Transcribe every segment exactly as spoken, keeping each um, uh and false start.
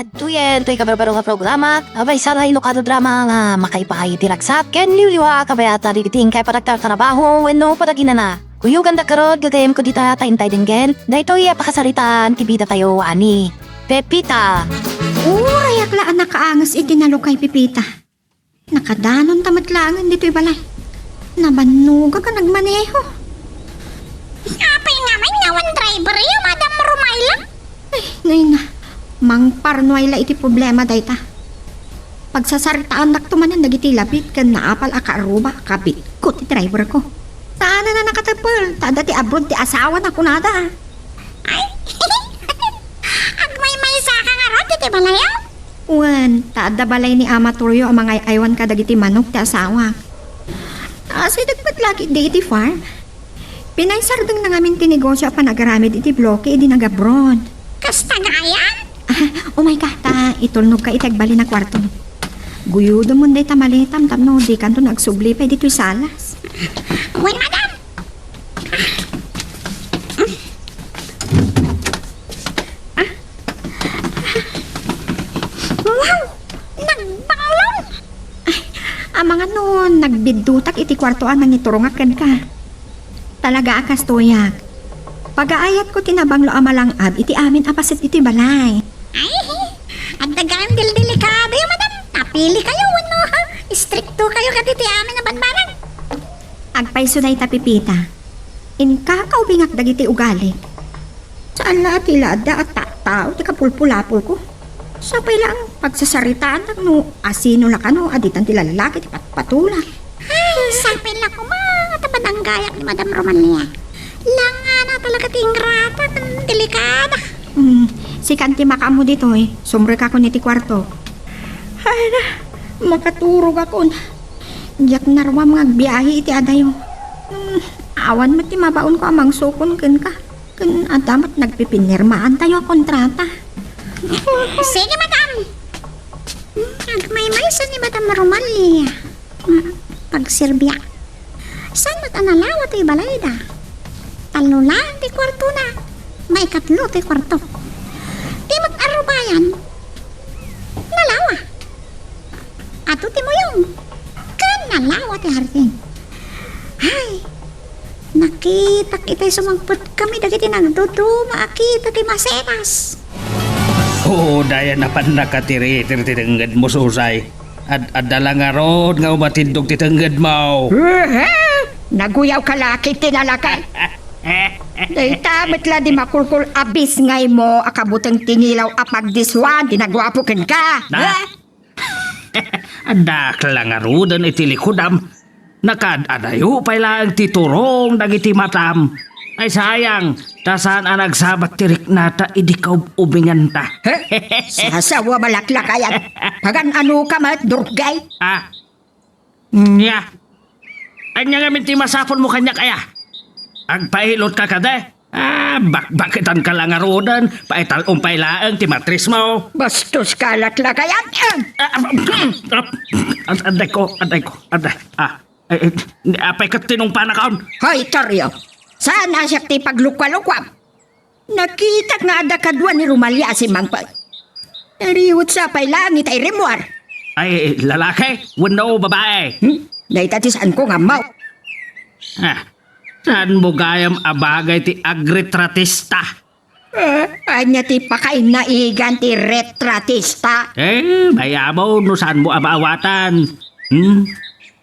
Adtoyen toy kabarbaro nga programa, a maysa nga inukado drama nga makaipaay iti ragsak ken liwliwa a kabayatan iti inkay panagtartarabaho wenno panaginana. Kuyogandak garud, gagayyemko dita ta intay denggen daytoy a pakasaritaan ti bidatayo a ni Pepita. Urayak la a nakaanges iti nalukay, Pepita. Nakadanonta met laengen ditoy balay. Nabannogak a nagmaneho. Apay ngamin nga awan driver yo, Madam Romaila? Ay, nay na. Mangparnuay la iti problema dayta. Pagsasaritaandakto manen dagiti labit ken naapal a kaarruba a kabitko ti driverko. Saanen a nakatepel, ta adda ti abroad ti asawana, kunada. Ay, agmaymaysa ka ngarud iti balayo? Wen, ta adda balay ni Ama Toryo a mangay-aywan kadagiti manok ti asawak. Asideg met la ketdi iti farm. Pinaisardengna ngamin ti negosio a panagaramid iti bloke idi nag-abroad. Kasta gayam? Ah, umay ka, ta itulnog ka iti agbalin a kuarto. Guyodem mon dayta maletam tapno dikanto agsubli pay ditoy salas. Wen, madam. Wow! Nagbanglong! Ay, amangan no nagbiddutak iti kuarto a nangiturongak kenka. Talaga a kastoyak. Pagaayatko ti nabanglo a malang-ab iti amin a paset iti balay. Ay, adda gayam dildilikadoyo, madam. Napili kayo, wenno, ha? Istrikto kayo kaditi amin a banbanag. Agpayso dayta, Pepita. Inkakaubingak dagiti ugali. Saan la a ti la adda a tattao ti kapulpulapolko. Sapay la a pagsasaritaannak no asino la kano a ditan ti lallaki ti patpatulak. Ay, sapay la koma a ta padanggayak ni Madam Romalia. Langana talaga ti ingrata ken delikada. Hmm, sikan ti makaammo ditoy, sumrekakon iti kuarto. Ay na, makaturogakon. Diak naruam nga agbiahe iti adayo. Hmm, awan met ti mabaonko a mangsukon kenka. Ken adda met nagpipinirmaantayo a kontrata. Sige, madam. Agmaymaysa ni Madam Romalia. Hmm, pagserbiak. Saan met a nalawa toy balayda? Tallo laeng ti kuartona. Maikatlo toy kuarto. Ti met arrubayan, nalawa. Adu ti muyong. Ken nalawa ti hardin. Ay, nakitak itay sumangpetkami dagiti nagduduma a kita ti masenas. Oo, daya napan nakatiritir ti tengngedmo, Susay. Ad-adda la ngarud nga umatindog ti tengngedmo. Uhe! Naguyawka la ket ti nalaka. Dayta met la di makulkul a bisngaymo a kabuteng ti ngilaw a pagdiswan ti naguapo kenka. Na? Eh? Addak la ngaruden iti likudam. Nakaad-adayo pay laeng ti turong dagiti matam. Ay, sayang, ta saan a nagsabat ti riknata idi kaub-ubinganta. He? Sasawa, malaklakayan. Pagan-anoka met, Durgay? Ah. Nya. Ania ngamin ti masapulmo kaniak, aya? Agpailotka kadi? Ah, bakbaketanka la ngaruden, paital-om pay laeng ti matrismo. Bastoska, laklakayan. Ah, ah, ah, ah, adayko, adayko, aday. Ah, eh, eh, apay ket tinungpanakon? Hoy, Toryo, saan a siak ti paglukualukuam? Nakitak nga adda kadua ni Romalia a simmangpet. Nariwetsa pay laeng ita irimmuar. Ay, lalaki wenno babae? Hmm? Dayta ti saanko nga ammo. Ah, saanmo gayam a bagay ti agretratista? Eh, ania ti pakainaigan ti retratista? Eh, mayamo no saanmo a maawatan. Hmm?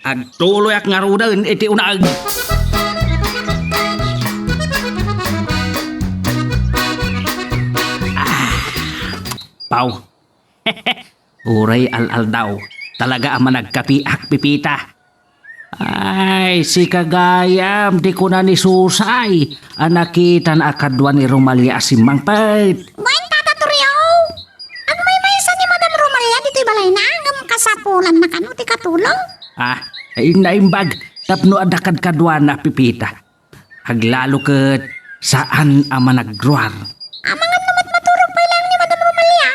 Agtuloyak ngaruden iti uneg. Ah, Pau. Uray al-aldaw, talaga a managkapiak, Pepita. Ay, sika gayam, ti kuna ni Susay a nakitana a kadua ni Romalia a simmangpet. Wen, Tata Toryo, agmaymaysa ni Madam Romalia ditoy balayna, ngem kasapulanna kano ti katulong? Ah, ay, naimbag, tapno adda kadkaduana, Pepita. Aglalo ket saan a managruar. Amangan no met maturog pay laeng ni Madam Romalia.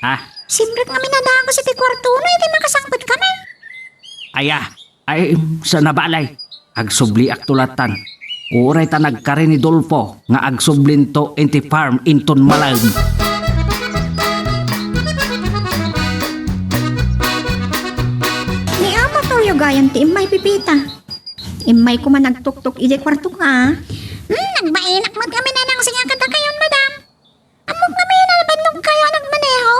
Ha? Simrek ngamin a dagus iti kuartona iti makasangpetkami. Aya, ay, saan a balay. Agsubliakto lattan. Uray ta nagkari ni Dolfo nga agsublinto iti farm inton malem. Kayan ti immay, Pepita. Immay koma nagtuktok idiay kuartok, a. Hmm, nagbainak met ngamin a nangsingak kadakayon, madam. Ammok ngamin a nabannogkayo a nagmaneho.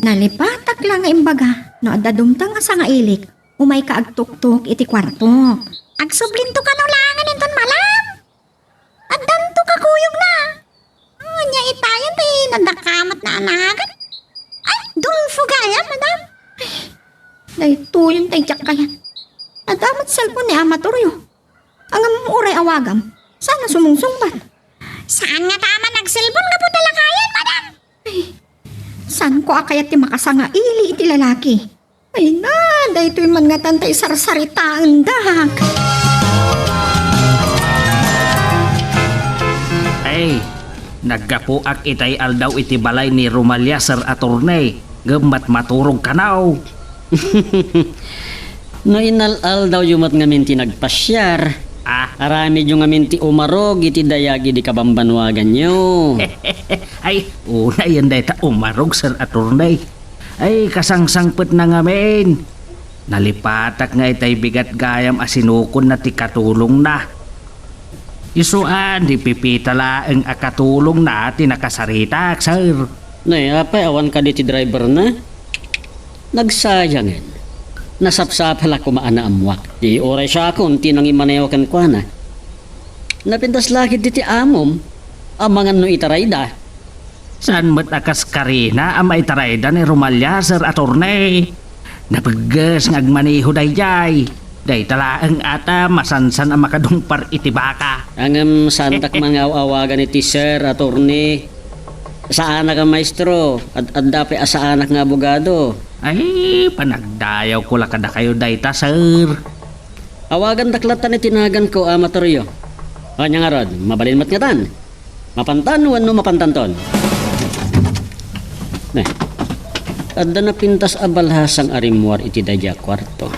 Nalipatak la nga imbaga no adda dumteng a sangailik, umayka agtuktok iti kuartok. Agsublinto kano laengen inton malam? Addanto kakuyogna. Ania itayon ti nadakamat na anagan? Ay, Dolfo gayam, madam. Ay, daytoyen tay diak kayan. Adda met cellphone ni Ama Toryo. Ngem uray awagam, saan a sumungsungbat. Saan ngata a managselpon gapu ta lakayen, madam? Ay, saanko a kayat ti makasangaili iti lalaki. Ay na, daytoy man ngatan tay sarsaritaendak. Ay, naggapuak itay aldaw iti balay ni Romalia, Sir Attorney, ngem matmaturog kanaw. No inal-aldawyo met ngamin ti nagpasiar, ah, aramidyo ngamin ti umarog iti dayag idi kabambanuaganyo. Ay, unayen dayta umarog, Sir Attorney. Ay, kasangsangpetna ngamin. Nalipatak nga itay bigat gayam a sinukonna ti katulongna. Isuan, ni Pepita laeng a katulongna ti nakasaritak, sir. Nay, apay, awan kadi ti driverna? Nagsayangen. Nasapsapalak koma a naammuak. Di uray siakon ti nangimaneho kenkuana. Napintas la ketdi ti amom, amangan no itarayda. Saan met a kas karina a maitarayda ni Romalia, Sir Attorney? Napegges nga agmaneho daydiay. Dayta laeng ata masansan a makadungpar iti baka. Ngem saandak mangaw-awagan iti Sir Attorney. Saanak a maestro, ad-, adda pay a saanak nga abogado. Ay, panagdayawko la kadakayo dayta, sir. Awagandak latta ni tinaganko a Ama Toryo. Ania ngarud, mabalin met ngatan? Mapantan wenno mapantanton? Ne, adda napintas a balasang a rimmuar iti daydiay a kuarto.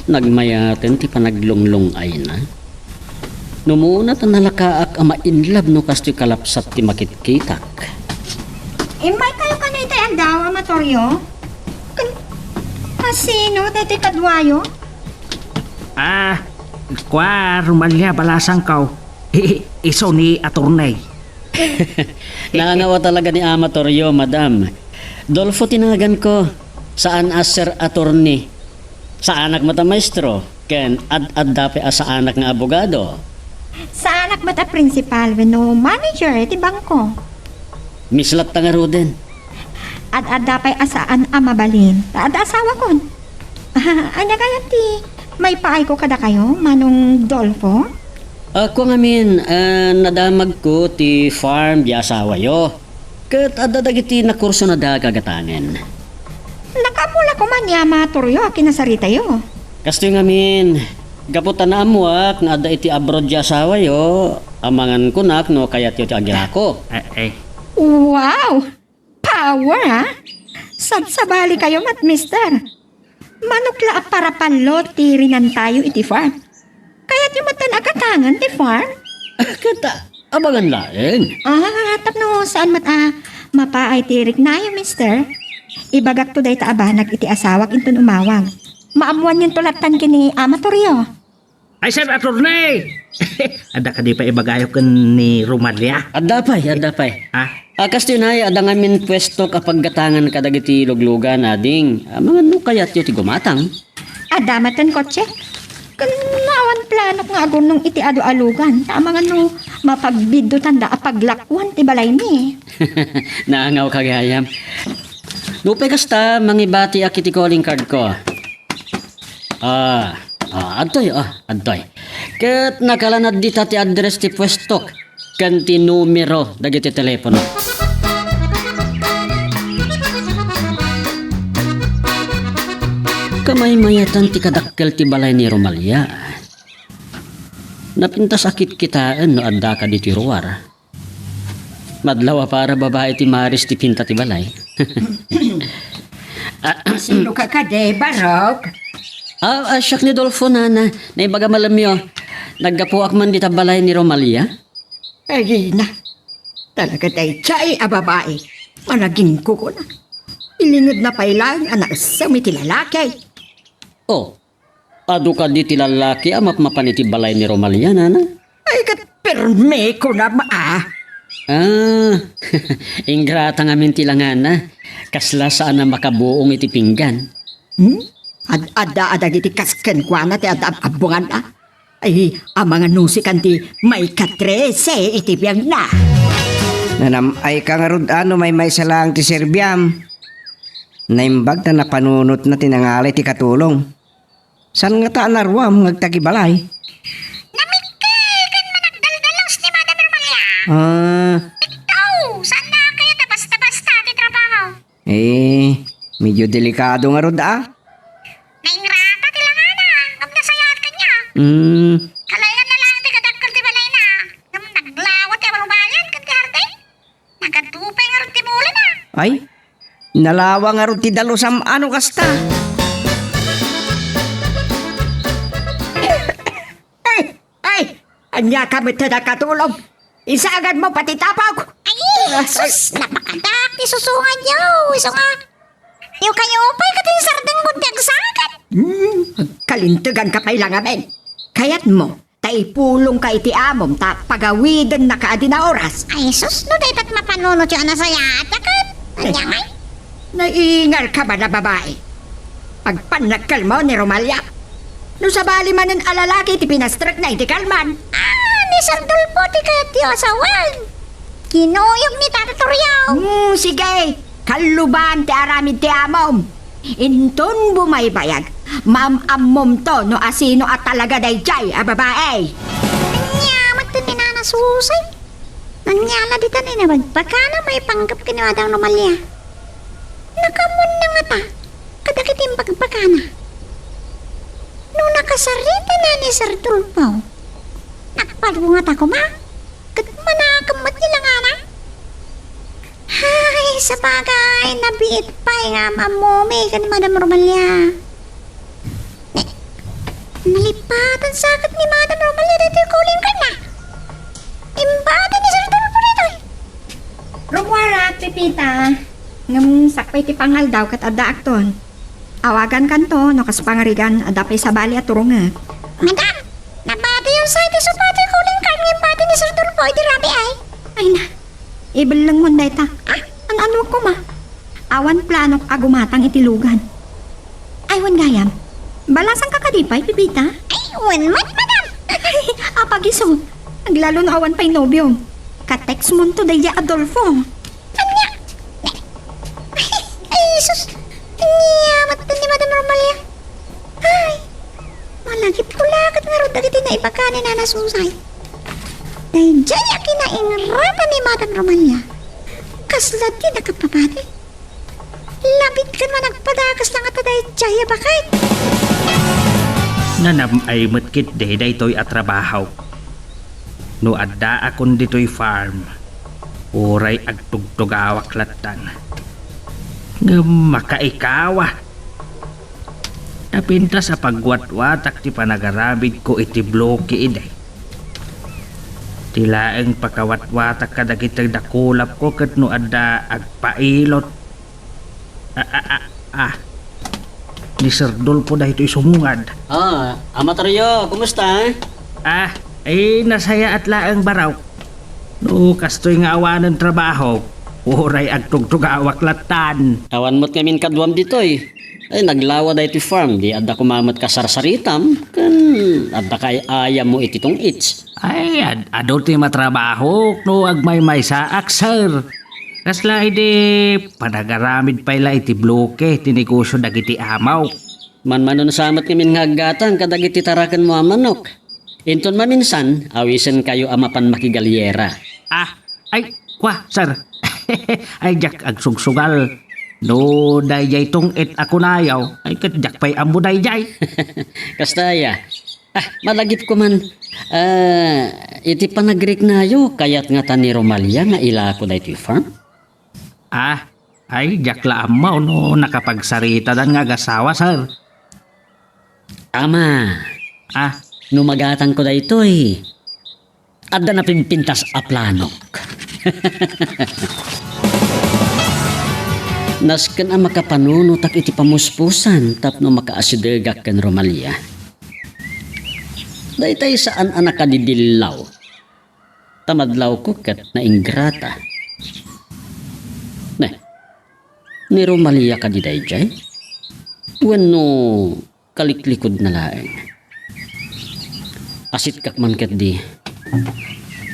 Nagmayaten ti panaglunglung-ayna. No muna ta nalakaak a mainlab no kastoy kalapsat ti makitkitak. Immaykayo kano itay aldaw, Ama Toryo? Ken, asino daytoy kaduayo? Ah, kua, Romalia, balasangko. Isu ni Attorney. Nangawa talaga ni Ama Toryo, madam. Dolfo ti naganko. Saan a Sir Attorney. Saanak met a maestro, ken ad-adda pay a saanak nga abogado. Saanak met a principal wenno manager iti bangko. Mislatta ngaruden. Ad-adda pay a saan a mabalin, ta adda asawakon. Ania gayam ti maipaayko kadakayo, Manong Dolfo? Ah, kua ngamin, ah, nadamagko ti farm di asawayo. Ket adda dagiti nakursona da gagatangen. Nakaammo la koma ni Ama Toryo a kinasaritayo. Kastoy ngamin, gapu ta naammoak nga adda iti abroad ti asawayo, amangan kunak no kayatyo ti agilako. Eh, eh. Wow! Power, ha? Sabsabalikayo met, mister. Manok la a parapallo ti rinantayo iti farm. Kayatyo met a gatangen ti farm? Ket, ah, amangan laeng. Ah, tapno saan met a mapaay ti riknayo, mister. Ibagakto dayta a banag iti asawak inton umawag. Maammoanyonto lattan ken ni Ama Toryo. Ay, Sir Attorney! Adda kadi pay ibagayo ken ni Romalia? Adda pay, adda pay. Ha? Ah, kastoy nay, adda ngamin puestok a paggatangan kadagiti luglugan, ading. Amangan no kayatyo ti gumatang. Adda met ken kotse? Ken awan planok nga agurnong iti adu a lugan, ta amangan no mapagbiddutan da a paglakuan ti balaymi. Naangaw ka gayam. Nupay kasta, mangibatiak iti calling card ko. Ah, ah, adtoy, ah, adtoy. Ket nakalanad dita ti address ti puestok ken ti numero dagiti telepono. Kamaymayatan ti kadakkel ti balay ni Romalia. Napintas a kitkitaen no adda kadi ti ruar. Madlaw a para babai ti maris ti pinta ti balay. Sino ka kadi, Barok? Ah, ah, siak ni Dolfo, nana. Naibaga malamyo. Naggapuak man dita balay ni Romalia. Ay, na. Talaga daydiay a babai. Managingko ko na. Ilingedna pay laeng a naessem iti lalaki. Oh, adu kadi ti lallaki a mapmapan iti balay ni Romalia, nana? Ay, ket permi kunam a. Ah, ingrata ngamin ti langana. Kasla saan a makabuong iti pinggan. Hmm? Ad-, adda, adda iti kas kenkuana ti adda ab-, abbongan a. Ay, amangan no sikan ti maikatrese iti biagna. Nanam-ay ka ngarud a no maymaysa laeng ti serbiam. Naimbag ta napanunotna ti nangalay ti katulong. Saan ngata a naruam nga agtagibalay? Namikki ken managdaldalus ni Madam Romalia. Ah. Ikaw, saan na kaya ta basta-basta ti trabaho? Eh, medyo delikado ngarud a. Naingrata ti langana, ngem nasayaat kaniak. Mm. Kalayan na lang ti kadakkel ti balayna, ngem naglawa ti abalubayan ken ti hardin. Nagadu pay ngarud ti bulana. Ay, nalawa ngarud ti dalusam a no kasta. Ay, ay, ania ka met ti nakatulog? Isaganmo pati tapok. Ay, sus, napakadak ti susungan yo. Isu nga, yukayo pay ket insardengko ti agsagat. Hmm, agkalintegan ka pay lang amin. Kayatmo, ta ipulongka iti amom ta pagawidennaka a dina oras. Ay, sus, no dayta ti mapanunotyo a nasayaat, ket ania ngay? Naingar ka man a babai? Agpannakkelmo ni Romalia? No sabali manen a lalaki ti pinastrekna iti kalman. Ah, ni Sir Dolfo ti kayatyo a sawen. Kinuyog ni Tata Toriaw. Hmm, sige. Kalluban ti aramid ti amom. Inton bumaybayag, maam-ammomto no asino a talaga daydiay a babai. Ania met ni Nana Susay? Ania la ditan a nabagbakanna maipanggep ken ni Madam Romalia? Nakaammoanna ngata kadagiti imbagbakanna? No nakasarita ni Sir Dolfo, nagpado ngata koma? Ket manakem met ni langana? Ay, sabagay, nabiit pay nga am-ammomi ken Madam Romalia. Ne, nalipatan sa ket ni Madam Romalia daytoy cooling card na. Imbati ni Sir Dolfo daytoy. Rumuarak, Pepita. Ngem sakbay ti pangaldaw ket addaakton. Awagankanto no kas pangarigan adda pay sabali a turongek. Madam, nabatiyo sa iti sopa ti cooling card nga imbati ni Sir Dolfo idi rabii, ay. Ay na, ibellengmon dayta. Ah? An-ano koma? Awan planok a gumatang iti lugan. Ay, wen gayam. Balasanka kadi pay, Pepita? Ay, wen met, madam. Ay, apag isu. Aglalo no awan pay nobiom. Ka-textmonto daydiay Adolfo. Ania? Ay, ay, sus! Ania met ni Madam Romalia? Ay, malagipko la ket ngarud dagiti naibaga ni Nana Susay. Daydiay a kinaingrata ni Madam Romalia. Kasla ti nakapapati. Labit ken managpadakas la ngata daydiay a baket. Nanam-ay met ketdi daytoy a trabaho. No addaakon ditoy farm, uray agtugtugawak lattan. Ngem makaikawa. Napintas a pagwatwatak ti panagaramidko iti bloke idi. Ti laeng pakawatwatak kadagiti dakulapko ket no adda agpailot. Ah, ah, ah, ah. Ni Sir Dolfo daytoy sumungad. Ah, Ama Torrio, kumusta? Ah, ay, nasayaat laeng, Baraw. No kastoy nga awanen trabaho, uray agtugtugawak lattan. Awan met ngamin kaduam ditoy. Ay, naglawa daytoy farm, di adda koma met kasarsaritam, ken adda kay ayam mo iti tong-its. Ay, ad-, adu ti matrabahok no agmaymaysaak, sir. Kasla idi panagaramid pay la iti bloke ti negosio dagiti amaw. Manmanon sa met ngamin nga aggatang kadagiti tarakenmo a manok. Inton maminsan, awisenkayo a mapan makigalyera. Ah, ay, kwa, sir. Ay, diak agsugsugal. No, daydiay tong-it a kunayo, ay, ket diak pay ammo daydiay. Kasta aya. Ah, malagipko man. Ah, iti panagriknayo, kayat ngata ni Romalia nga ilako daytoy farm? Ah, ay, diak la ammo no nakapagsaritadan nga agasawa, sir. Ama, ah, no magatangko daytoy, adda napimpintas a planok. Nasken a makapanunotak iti pamuspusan tapno makaasidegak ken Romalia. Daytay saan a nakadidillaw. Ta madlawko ket naingrata. Ne, ni Romalia kadi daydiay? Wenno kaliklikudna laeng? Asitkak man ketdi.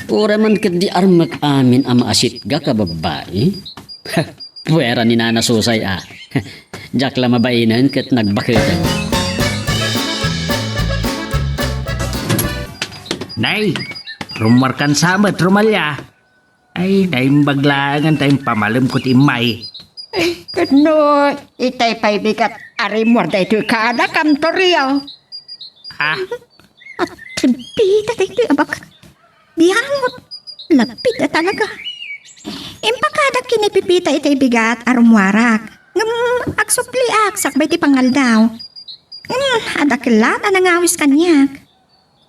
Uray man ketdi armek amin a maasitgak a babbai. Puera ni Nana Susay a. Diak la mabainen ket nagbaketen. Nay, rummuarkan sa met, Romalia. Ay, naimbag laengen ta impamalemko ti immay. Ay, ket no, itay pay bigat a rimmuar daytoy kada kantoryo. Ah? At Pepita daytoy a bakat. Biangot. Lapit a talaga. Impakadak ken ni Pepita itay bigat a rummuarak. Ngem agsubliak sakbay ti pangaldaw. Ngem adda kellat a nangawis kaniak.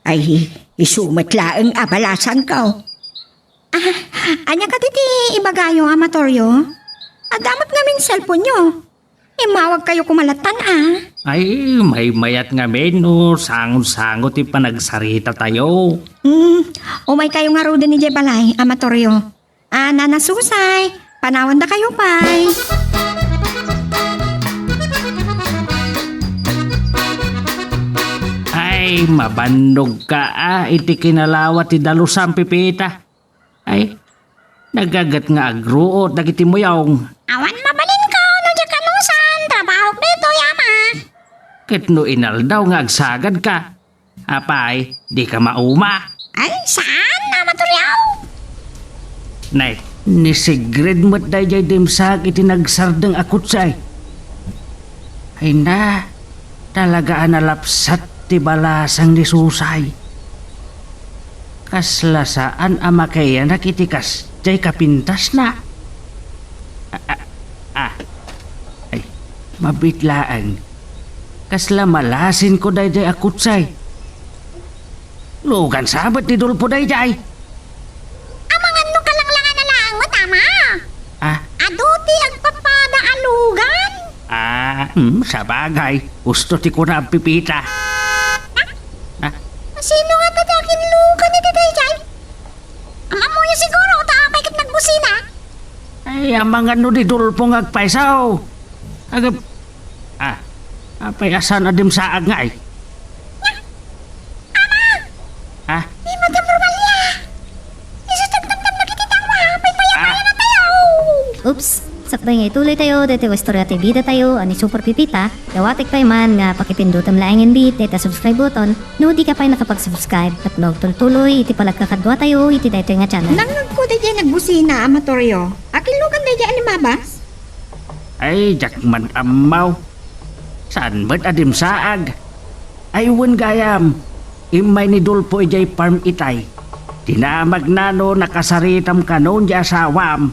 Ay, isu met laeng a balasangko. Ah, ania kadi ti ibagayo, Ama Toryo? Adda met ngamin cellphone-yo. Immawagkayo koma lattan a. Ay, maymayat ngamin no sangosango ti panagsaritatayo. Hmm, umaykayo ngaruden idiay balay, Ama Toryo. Ah, Nana Susay, panawandakayo pay. Ay, mabannogka a iti kinalawa ti dalusam, Pepita. Ay, nagaget nga agruot dagiti muyong. Awan mabalinko no diak kanusan, trabahok ditoy, Ama. Ket no inaldaw nga agsagadka, apay, dika mauma? Ay, saan, Ama Toryo? Nay, ni Sigrid met daydiay dimsaag iti nagsardeng a kotse. Ay na, talaga a nalapsat ti balasang ni Susay. Kasla saan a makaiyanak iti kasdiay kapintasna. Ah, ah, ah. Ay, mabiit laeng. Kasla malasinko daydiay a kotse. Lugan sa met ni Dolfo daydiay. Amangan no kalanglangana laeng met, Ama. Ah? Adu ti agpapada a lugan? Ah, hmm, sabagay. Husto ti kuna, Pepita. Ah? Ah? Sino nga ta ti akin lugan iti daydiay? Am-ammoyo siguro ta apay ket nagbusina? Ay, amangan no ni Dolfo nga agpayso. Agap-, ah, apay a saan a dimsaag ngay? Nya, Ama! Ha? Ni Madam Romalia! Isu ti agdamdamnak iti dawa, paypayapayan tayo! Oops! Sakbay nga ituloy tayo daytoy nga istorya ti bida tayo a ni Super Pepita, dawatek pay man nga pakipindutem laengen dayta subscribe button no dika pay nakapag-subscribe ket no agtultuloy iti panagkakaduatayo iti daytoy nga channel. Nangngegko daydiay nagbusina, Ama Toryo. Akin lugan daydiay a limabas? Ay, diak man ammo. Saan met a dimsaag? Ay, wen gayam, immay ni Dolfo idiay farm itay. Dinamagna no nakasaritam kanon ti asawam.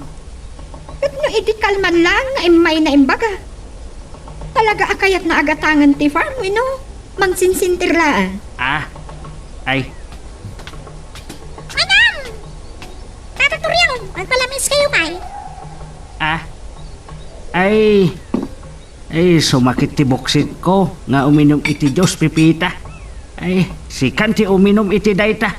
Ket no idi kalman laeng nga immayna imbaga, talaga a kayatna a gatangen ti farm wenno mangsinsintir laeng? Ah, ay. Manang! Tata Toriang, agpalamiskayo pay. Ah, ay. Ay, sumakit ti buksitko nga uminum iti juice, Pepita. Ay, sikan ti uminum iti dayta.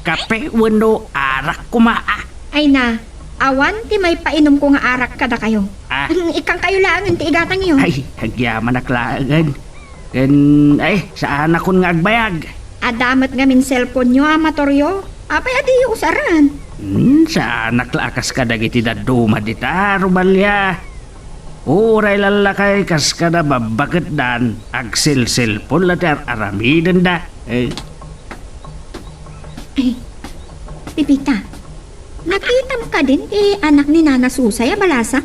Kape wenno arak koma, ah. Ay na, awan ti maipainomko nga arak kadakayo. Ah. Ikkankayo laengen ti igatangyo. Ay, agyamanak laengen. Ken, ay, saanakon nga agbayag. Adda met ngamin cellphone-yo, Ama Toryo. Apay a diyo usaran? Hmm, saanak la a kas kadagiti dadduma dita, Romalia. Uray lallakay kas kada babbaketdan, agselselpon la ti ar-aramidenda. Eh. Ay, Pepita, nakitam kadin ti anak ni Nana Susay a balasang?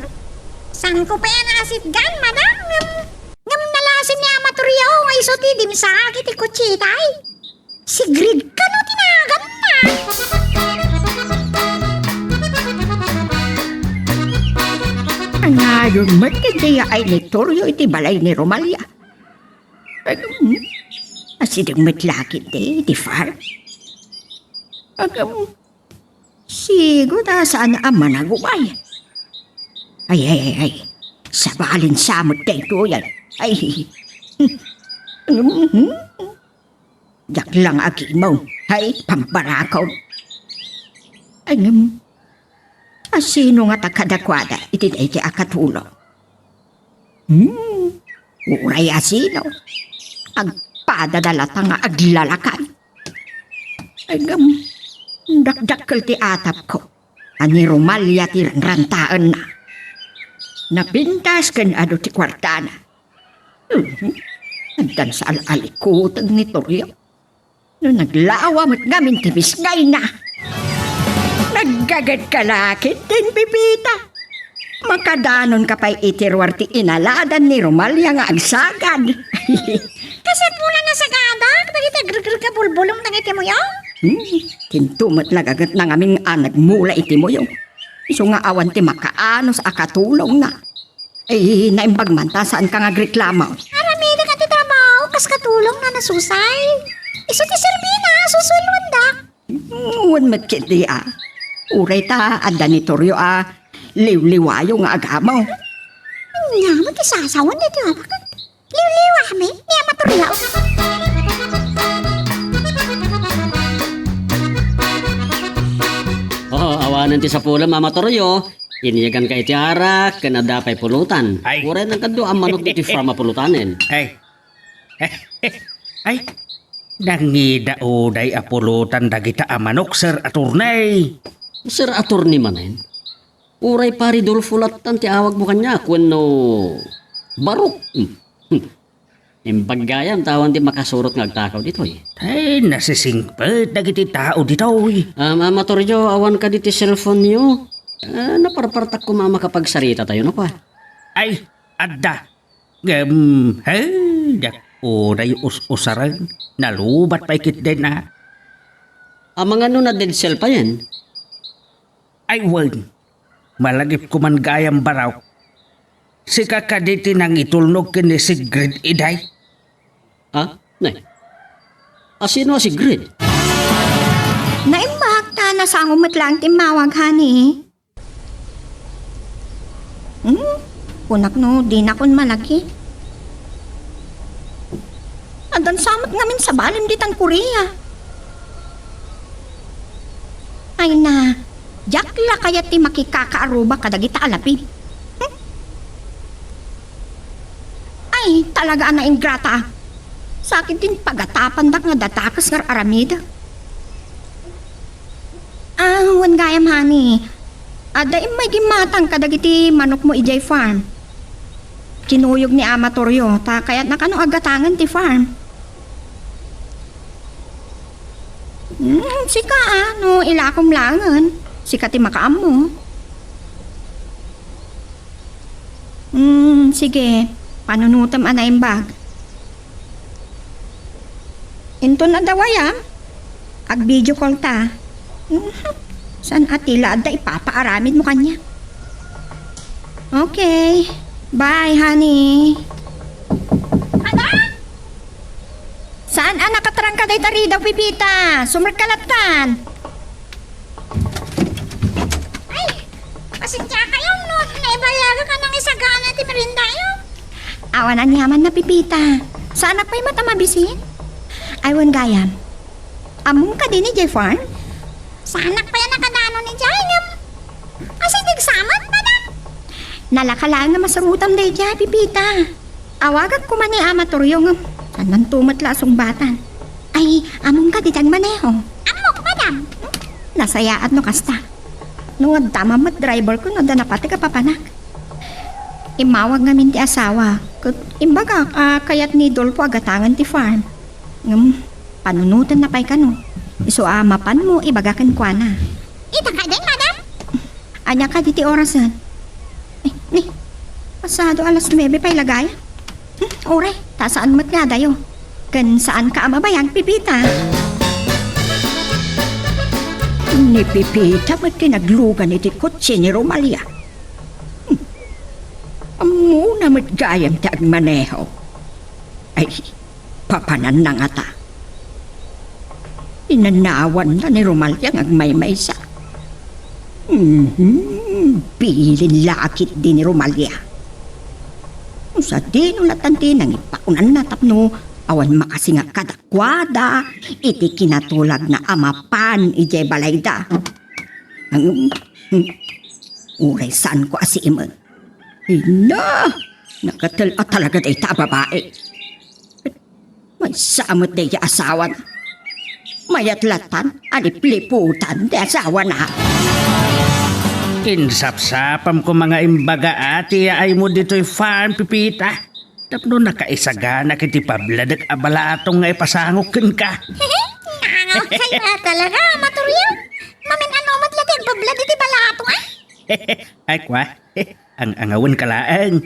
Saanko pay a naasitgan, madam, ngem, ngem nalasin ni Ama Toryo nga isu ti dimsaag iti kotsita, ay. Sigrid kano ti naganna? Anayon met ti daydiay ni Toryo iti balay ni Romalia. Agam, asideg met la ketdi ti farm. Agam, sigo ta saan a managubay. Ay, ay, ay, ay. Sabalin sa met daytoyen. Ay. Mhm. Diak la nga agimaw. Ay, pambarakon. Ay, ngem, asino ngata kadakuada iti daytoy a katulong? Hmm, uray asino. Agpadada latta nga aglalakad. Ay, ngem, dakdakkel ti atapko a ni Romalia ti ranrantaenna. Napintas ken adu ti kuartana. Mhm. Addan sa al-alikuteng ni Torio. No naglawa met ngamin ti bisngayna. Naggaget ka la ketdin, Pepita. Makadanonka pay iti ruar ti inaladan ni Romalia nga agsagad. Kasano la nasagadak dagiti agregreg a bulbulong dagiti muyo? Hmm, kinto met la gagetna ngamin a nagmula iti muyo. Isu nga awan ti makaanus a katulongna. Eh, naimbag man ta, saanka nga agreklamo? Aramidek ti trabaho, kas katulongna, nasusay. Isu ti serbina, susueldoandak. Wen met ketdi a. Uray ta adda ni Torio a liwliwayo nga agamo. Ania met ti sasawen daytoy a baket? Liwliwa mi, ni Ama Torio. Oo, awanen ti sapulem, Ama Torio. Inyaganka iti arak, ken adda pay pulutan. Ay. Uray nagkadua a manok ditoy farm a pulutanen. Ay. Ay. Nangida uday a pulutan dagita a manok, Sir Attorney. Sir Attorney manen? Uray Pari Dolfo lattan ti awagmo kaniak wenno Barok. Hmm. Hmm. Imbag gayam ta awan ti makasurot nga agtakaw ditoy. Ay, nasisingpet dagiti tao ditoy. Ah, Ama Torrio, awan kadi ti cellphone-yo? Ah, naparpartak koma a makapagsarita tayo, no, kwa? Ay, adda. Ngem, hey, diak uray us-usaren. Nalubat pay ketdin a. Amangan no na-dead cell payen? Ay, wen. Malagipko man gayam, Barok. Sika kadi ti nangitulnog ken ni Sigrid idiay? Ha? Nay. Asino a Sigrid? Naimbag ta nasango met laeng ti immawag, honey. Hmm? Kunak no dinakon malaki. Addan sa met ngamin sabalem ditan Korea. Ay na, diak la kayat ti makikakaaruba kadagita a lapib. Hmm? Ay, talaga a naingrata. Sakit din pagatapandak nga dadakes nga aramidek. Ah, wen gayam, honey. Adda immay gimmatang kadagiti manokmo idiay farm. Kinuyog ni Ama Torrio, ta kayatna kano aggatangen ti farm. Hmm, sika, ah, no ilakom laengen. Sika ti makaammo. Hmm, sige. Panunotem a naimbag. Inton adda wayam, ag-video call ta. Mhm. Saan a ti la adda ipapaaramidmo kaniak? Okay. Bye, honey. Ada? Saan a nakatrangka dayta ridaw, Pipita? Sumrekka lattan. Ay, pasensiakayo no naibayagak a nangisagana ti meriendayo. Awan aniaman na, Pipita. Saanak pay met a mabisin? Ay, wen gayam. Ammom kadi idiay farm? Saanak pay a nakadanon idiay ngem. Asideg sa met, madam. Nalaka laeng nga masurotam daydiay, Pipita. Awagak koma ni Ama Torrio ngem saanto met la a sungbatan. Ay, ammom kadi ti agmaneho? Ammok, madam. Nasayaat no kasta. No adda man met driver ko no adda napatek a papanak. Immawag ngamin ti asawa, ket imbagak a kayat ni Dolfo a gatangen ti farm. Ngem, panunotenna pay kano. Isu a mapanmo, ibaga kenkuana. Ita kadi, madam? Ania kadi ti orasen? Eh, ni, pasado alas nuebe pay la gayam. Hmm, uray, ta saan met nga adayo. Ken saanka a mabayag, Pipita. Ni Pipita met ti naglugan iti kotse ni Romalia. Hmm. Ammona met gayam ti agmaneho. Ay, papananna ngata. Inanawanna ni Romalia nga agmaymaysa. Mhm, bilin la a ketdi ni Romalia. Sadino latta ti nangipaunanna tapno awan makasingak kadakuada iti kinatulagna a mapan idiay balayda. Ngem, hmm, uray saanko a siimeng. Ina, nakatel a talaga dayta a babai. Maysa met dayta asawana. Mayat latan a lipliputan ti asawana. Insapsapam koma nga imbaga a ti yaaymo ditoy farm, Pipita. Tapno nakaisaganak iti pabladek a balatong nga ipasangok kenka. Nangaw kayo a talaga, Ama Toryo. Mamin-ano met la ti agbablad iti balatong, ah? Ay, kwa? Ang-angawen ka laeng.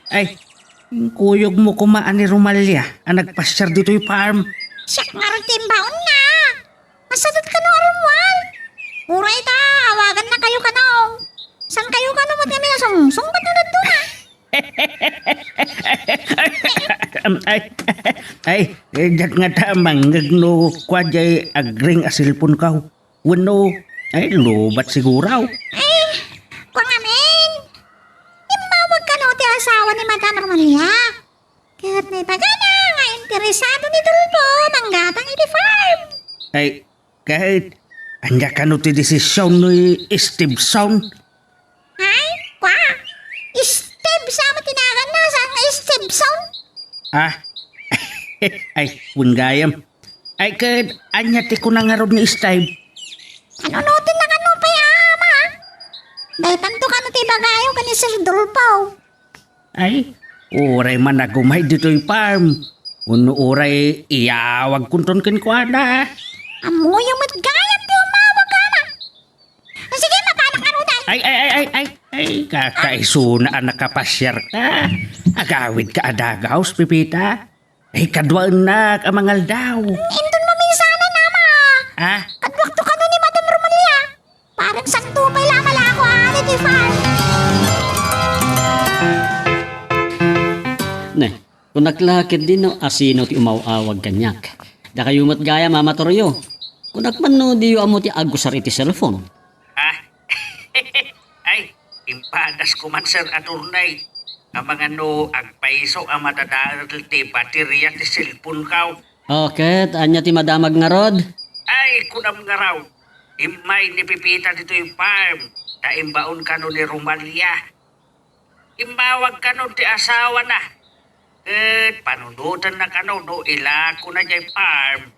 Ay, kuyogmo koma a ni Romalia a nagpasiar ditoy farm. Siak ngarud ti imbaonna. Masadat kano a Romuald. Uray ta, awaganna kayo kano. Saan kayo kano met kami nasungsong ket nadaduna? Ay, ay, eh, diak ngata mangngeg no kua diay agring a cellphone kaw. Wenno, ay, lobat siguraw. Ay, kua ngamin. Immawag kano ti asawa ni Madam Romalia. Ket naibagana nga interesado ni Dolfo manggatang iti farm. Ay, ket ania kano ti desisyon ni Stevenson? Ay, kua? Steve sa met ti naganna, saan nga Stevenson? Ah? Ay, wen gayam. Ay, ket ania ti kuna ngarud ni Steve? Ano no, tinakano pay, ama? Daytanto kano ti ibagayo ken ni Sir Dolfo. Ay, uray man agumay ditoy farm. Wenno uray iyawagkonton kenkuana. Ammoyo met gayam ti umawag, ama. Sige, mapanak ngarud, ay. Ay, ay, ay, ay, ay. Ay, kakaisuna a nakapasiar ka. Agawid ka a dagaus, Pipita. Ay, kaduaennak a mangaldaw. Inton maminsanan, ama. Ah? Kaduakto kano ni Madam Romalia. Parang santo pay la a malako, ah, ditoy farm. Ne, kunak la ketdi no asino ti umaw-awag kaniak. Dakayo met gayam, Ama Toryo. Kunak man no diyo ammo ti agusar iti cellphone. Ah? Ay, impadas ko man, Sir Attorney. Amangan no agpayso a madadael ti bateria ti cellphone kaw. O, ket ania ti madamag ngarud? Ay, kunam ngarud, immay ni Pipita ditoy farm, ta imbaon kano ni Romalia. Immawag kano ti asawana. Ket panunotenna kano no ilakona diay farm.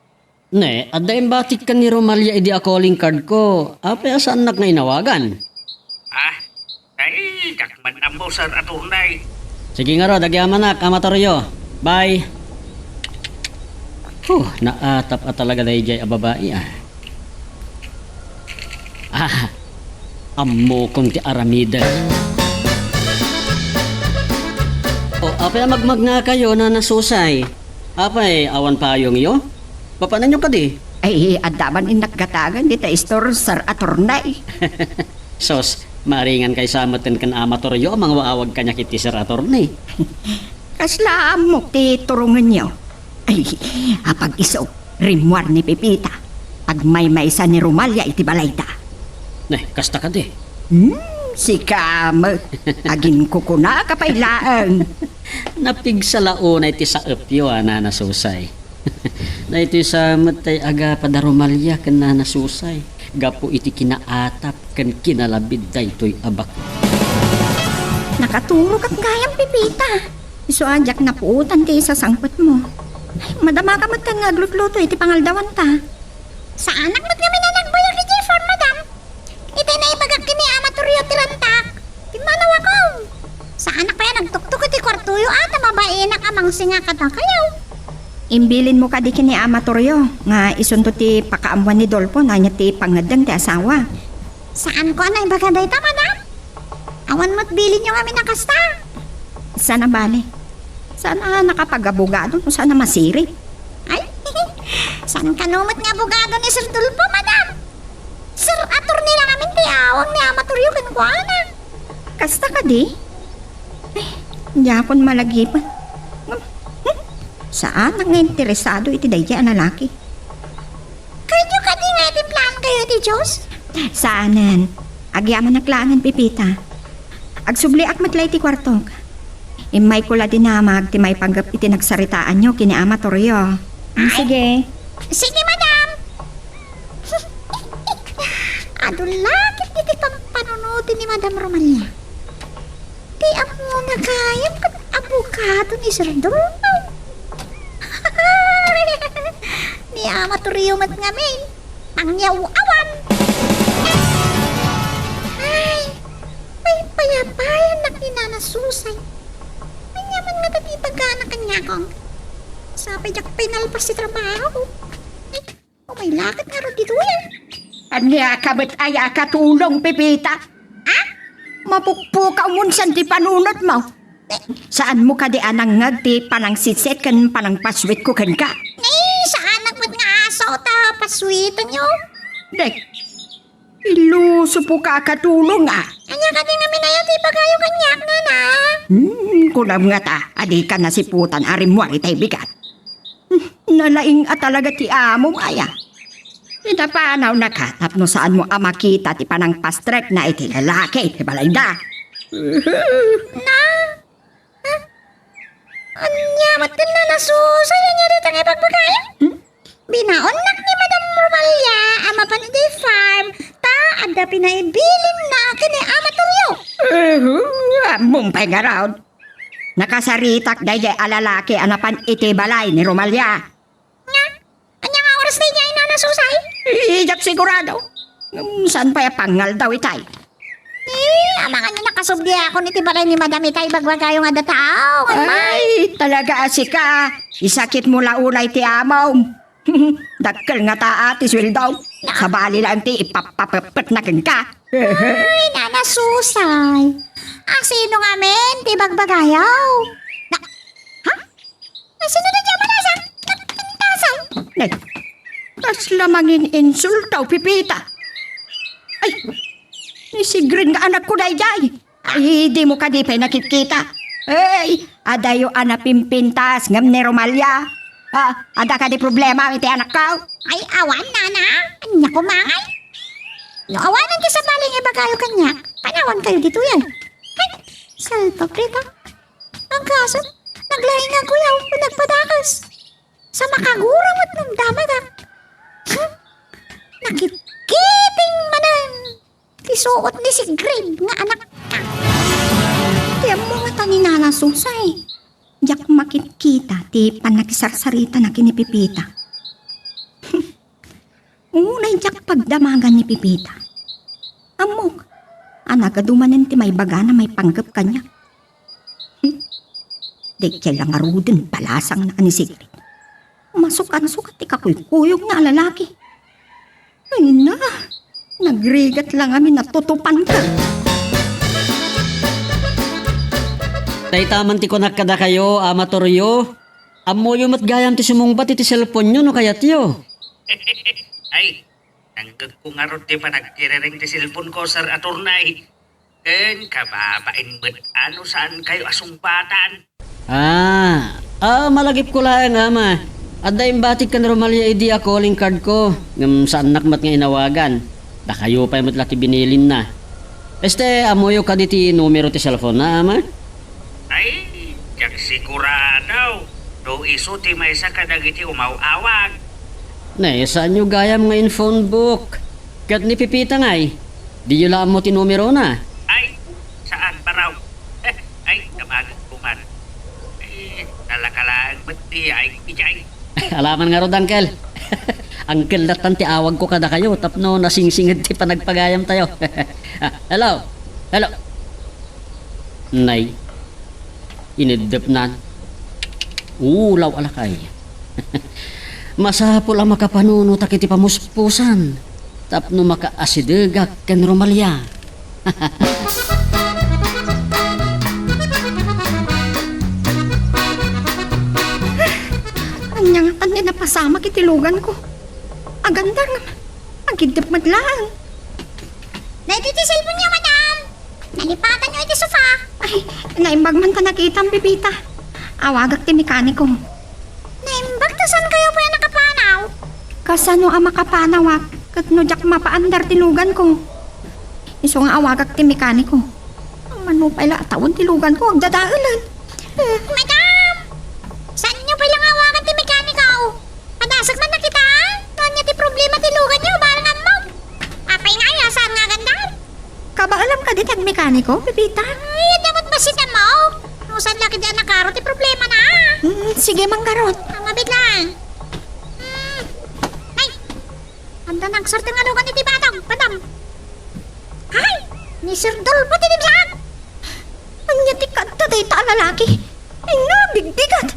Ne, adda imbatikkan ni Romalia idi a calling card ko. Apay a saannak nga inawagan? Ah, ay, diak man ammo, Sir Attorney. Sige ngarud, agyamanak, Ama Toryo. Bye. Huh, naatap a talaga daydiay a babai, ah. Ah, ammokon ti aramiden. O, apay a magmagngakayo, Nana Susay? Apay, awan payongyo? Mapananyo kadi? Ay, adda man innak gatagan dita istor, Sir Attorney. Sos, maringan kay sa metten ken Ama Toryo a mangwaawag kaniak iti Sir Attorney. Kasla ammok ti turongenyo. Ay, apag-isu, rimmuar ni Pipita. Agmaymaysa ni Romalia iti balayda. Ne, kasta kadi? Hmm, sika met. Aginkukunaka pay laeng. Napigsa la unay ti saepyo a Nana Susay. Daytoy sa met tay agapa da Romalia ken Nana Susay gapu iti kinaatap ken kinalabid daytoy a bak-. Nakaturogak gayam, Pipita. Isu a diak napuotan ti isasangpetmo. Ay, madamaka met kan nga aglutluto iti pangaldawanta. Saanak met ngamin a nagbayag iti farm, madam. Itay naibagak ken ni Ama Toryo ti rantak. Pimmanaw ako. Saanak pay a nagtuktok iti kuartoyo a ta mabainak a mangsinga kadakayo. Imbilinmo kadi ken ni Ama Toryo nga isunto ti pakaammoan ni Dolfo no ania ti pangngeddeng ti asawa. Saanko a naibaga dayta, madam. Awan met bilinyo ngamin a kasta. Saan a bale? Saan a nakapag-abogado no saan a masirib? Ay, saan kano met nga abogado ni Sir Dolfo, madam? Sir Attorney la ngamin ti awang ni Ama Toryo kenkuana. Kasta kadi? Ay, diakon malagipen. Hmm? Saanak nga interesado iti daydiay a lalaki. Kayo kadi nga iti plan kayo iti Diyos? Saanen. Agyamanak laengen, Pipita. Agsubliak met la iti kuartok. Immayko la dinamag ti maipanggep iti nagsaritaanyo ken ni Ama Torrio. Mm, sige. Sige, madam. Adu la ketdi ti pampanunoten ni Madam Romalia. Ti ammona gayam ket abogado ni Sir Dorno. Ni Ama Torrio met ngamin, mangyaw-awan. Ay, paypayapayannak ni Nana Susay. Ania man ngata ti ibagana kaniak? Sapay diak pinalpas ti trabaho. Ay, umay la ket ngarud ditoy. Ania ka met aya a katulong, Pepita? Ah? Mapukpukaw mo insan ti panunotmo. Saanmo kadi a nangngeg ti panangsitsit ken panangpassuitko kenka? Ni, saanak met nga asaw ta passuitenyo. Dek, ilusopo ka a katulong, a. Ania kadi ngamin aya ti ibagayo kaniak, nana? Hmm, kunam ngata a dika nasiputan a rimmuar itay bigat. Hmm, nalaing a talaga ti amom, aya. Inapanawnaka tapno saanmo a makita ti panangpastrekna iti lalaki iti balayda. Na? Ha? Ania met ken Nana Susay, ania dayta nga ibagbagayo? Hmm? Binaonnak ni Madam Romalia a mapan idiay farm ta adda pinaibilinna ken ni Ama Torrio. Uhu, ammom pay ngarud. Nakasaritak daydiay a lalaki a napan iti balay ni Romalia. Nga? Ania nga oras daydiay, Nana Susay? Diak sigurado. Ngem saan pay a pangngaldaw itay? Eh, amangan nga nakasubliakon iti balay ni Madam itay ibagbagayo nga adda tao, ngem may. Ay, talaga a sika. Isakitmo la unay ti amom. Dakkel ngata a ti sueldo. Sabali laeng ti ipappapeppetna kenka. Ay, Nana Susay. A, sino ngamin ti ibagbagayo? Na, ha? A, sino daydiay a manasa? Nagpintasan? Nay, kasla mangin-insulto, Pepita. Ay, ni Sigrid nga anakko daydiay. Ay, dimo kadi pay nakitkita. Ay, adayo a napimpintas ngem ni Romalia. Ah, adda kadi problema iti anakko? Ay, awan, nana. Ania koma ngay? No awanen ti sabali nga ibagayo kaniak, panawankayo ditoy, ay. Hay, salpak dita. Ang kaso, naglaing a kuyaw, nagpadakas. Sa makagura met no damagak. Hmm? Nakitkiting manen ti suot ni Sigrid nga anakta. Ti ammo ngata ni Nana Susay. Diak makitkita ti pannakisarsaritana ken ni Pepita. Unay diak pagdamagan ni Pepita. Ammok a nagadu manen ti maibagana maipanggep kaniak. Hmm. Daydiay la ngaruden balasangna a ni Sigrid. Masukansukat ti kakuykuyogna a lalaki. Ay na, nagrigat la ngamin a tutupanka. Dayta man ti kunak kadakayo, Ama Torrio. Ammoyo met gayam ti sumungbat iti cellphone-yo no kayatyo. Ay, nanggegko ngarud ti panagkirereng ti cellphone-ko, Sir Attorney. Ken kababain met a no saankayo a sungbatan. Ah, ah, malagipko laeng, Ama. Adda imbatik ken Romalia idi a calling card-ko, ngem saannak met nga inawagan. Dakayo pay met la ti binilinna. Este, ammoyo kadi ti numero ti cellphone-na, Ama? Ay, diak sigurado no isu ti maysa kadagiti umaw-awag. Ne, saanyo gayam nga in-phone book? Ket ni Pepita ngay, diyo la ammo ti numerona? Ay, saan, baro. Ay, damagek ko man. Ay, nalaka laeng met ti ay, ijay. Alaman ngarud, Uncle. Uncle lattan ti awagko kadakayo tapno nasingsinged ti panagpagayamtayo. Ah, hello? Hello? Nay, ineddepnan. Ulaw a lakay. Masapul a makapanunotak iti pamuspusan tapno makaasidegak ken Romalia. Ania ngatan ti napasamak iti luganko? Aganda ngem, agiddep met laeng. Daytoy ti cellphone-yo, madam. Nalipatanyo iti sofa. Ay, naimbag man ta nakitam, Pepita. Awagak ti mekaniko. Naimbag ta saankayo pay a nakapanaw? Kasano a makapanawak ket no diak mapaandar ti luganko? Isu nga awagak ti mekaniko. Mano pay la a tawen ti luganko agdadaelen. Madam! Saanyo pay la nga awagan ti mekaniko? Padasek man a kita, a? No ania ti problema ti luganyo, baranganmo? Apay nga aya, saan nga agandaan? Kabaelam kadi ti agmekaniko, Pepita? Ay, adda met bassit a maok. No saan la ketdi a nakaro ti problemana. Hmm, sige, manggarud. Ah, mabiit lang. Hmm. Ay! Adda nagserteng a lugan iti batog, madam. Ay! Ni Sir Dolfo ti dimsaak! Ania ti kasta dayta a lalaki? Ay nga, bigbigat!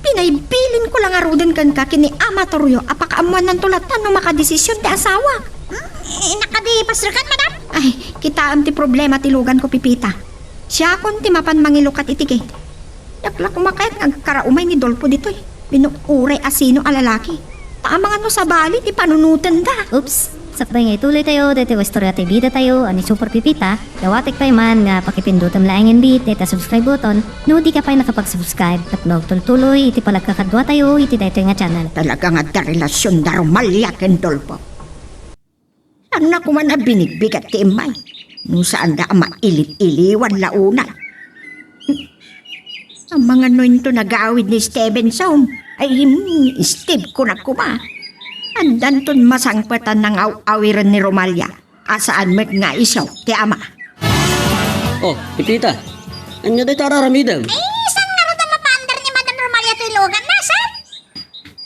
Pinaybilinko la ngaruden kenka ken ni Ama Torrio a pakaammoannanto latta no makadesision ti asawak. Hmm? Eh, nakadi paserkan, madam? Ay, kitaem ti problema ti luganko, Pepita. Siakon ti mapan mangilukat iti gate. Diak la koma kayat nga agkaraumay ni Dolfo ditoy. Wenno uray asino a lalaki. Ta amangan no sabali ti panunotenda. Oops! Sakbay nga ituloytayo daytoy a istorya ti bidatayo a ni Super Pepita, dawatek pay man nga pakipindutem laengen bi dayta subscribe button no dika pay nakapag-subscribe tapno agtultuloy iti panagkakaduatayo iti daytoy nga channel. Talaga nga adda relasionda Romalia ken Dolfo. Saanna koma a binigbigat ti immay no saanda a mailit-iliwan la unay. Amangan no inton agawid ni Stevenson, ay, hmm, Steve kunak koma. Addanton masangpet a nangaw-awiren ni Romalia a saan met nga isu ti ama. Oh, Pepita, ania dayta a aramidem? Ay, saan ngarud a mapaandar ni Madam Romalia toy luganna, sir?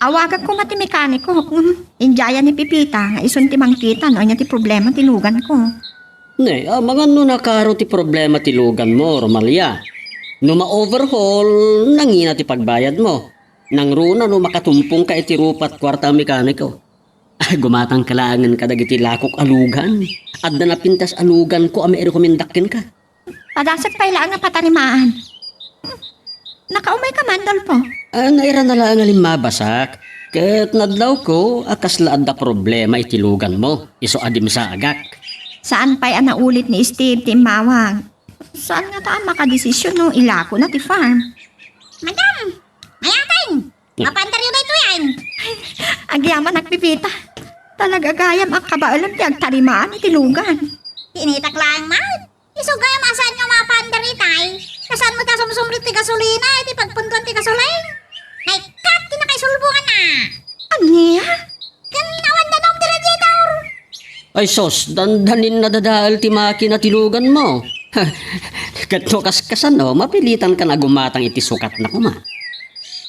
Awagak koma ti mekaniko. Hmm. Idiaya ni Pepita nga isun ti mangkita no ania ti problema ti luganko. Ne, amangan no nakaro ti problema ti luganmo, Romalia. No ma-overhaul, nangina ti pagbayadmo. Nangruna no makatumpongka iti rupa ket kuarta a mekaniko. Ay, gumatangka laengen kadagiti lakok a lugan. Adda napintas a luganko a mairekomendak kenka. Padasek pay laeng a patarimaan. Nakaumayka man, Dolfo? Ah, nairana laeng a limmabasak. Ket nadlawko a kasla adda problema iti luganmo, isu a dimsaagak. Saan pay a naulit ni Steve ti immawag. Saan ngata a makadesision no ilakona ti farm? Madam! Mayateng! Hmm. Mapaandaryo daytoy, ay! Agyamanak, Pepita. Talaga gayam a kabaelam ti agtarimaan iti lugan. Kinitak laeng man. Isu gayam a saan nga mapaandar itay. Kasano met a sumsumrek ti gasolina iti pagpuntuan ti gasolin? Naikkat ti nakaisulbonganna. Ania? Ken awan danum ti radiator. Ay sus, dandanin nadadael ti makina ti luganmo. Ket no kaskasano, mapilitankan a gumatang iti sukatna koma.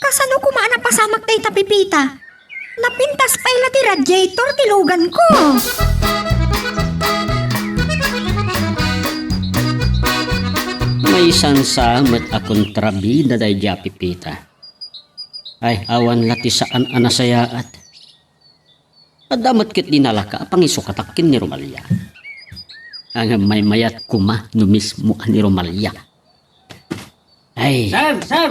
Kasano koma a napasamak dayta, Pepita? Napintas pay la ti radiator ti luganko. Maysa sa met a kontrabida daydiay a Pepita. Ay, awan la ti saan a nasayaat. Adda met ket dinalaka a pangisukatak ken ni Romalia. Ngem maymayat koma no mismo a ni Romalia. Ay. Sir, sir!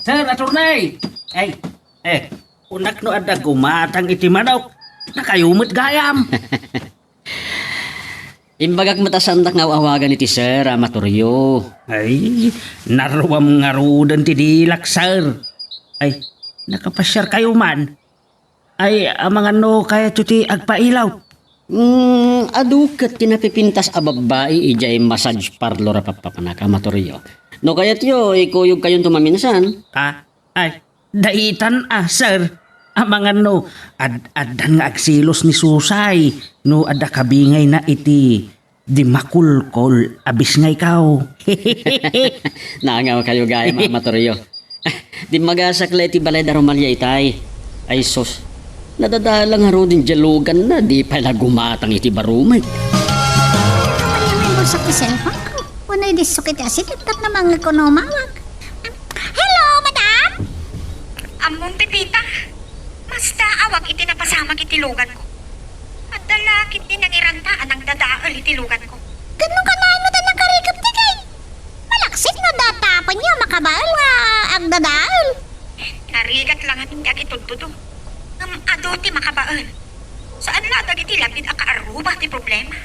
Sir, attorney! Ay, eh, kunak no adda gumatang iti manok, dakayo met gayam. Imbagak met a saandak nga aw-awagan iti sir, Ama Torrio. Ay, narruam ngaruden ti dilak, sir. Ay, nakapasiarkayo man. Ay, amangan no kayatyo ti agpailaw. Mm, adu ket ti napipintas a babbai idiay massage parlor a pappapanak, Ama Torrio. No kayatyo, ikuyogkayonto maminsan. Ah, ay, daitan a, sir. Amangan no, ad-, addan nga agselos ni Susay no adda kabingayna iti di makulkol a bisngaykaw. Naangawkayo gayam, Ama Torrio. Dimmagasak la iti balay da Romalia itay. Ay sus, nadadael la ngaruden diay luganna, di pay la gumatang iti barumay. Ania nga ibulsak ti cellphone ko? Wenno idissok iti asideg tapno mangngeg ko no umawag. Hello, madam? Ammom, Pepita? Masta awag iti napasamak iti luganko. Adda la ketdi nangiranta a nagdadael iti luganko. Ket no kanayon met a nakarikep ti gate? Malaksid no adda tapenyo a makabael nga agdadael. Narigat la ngamin ti agitudtudo. Ngem adu ti makabael. Saan la dagiti labid a kaarruba ti problema.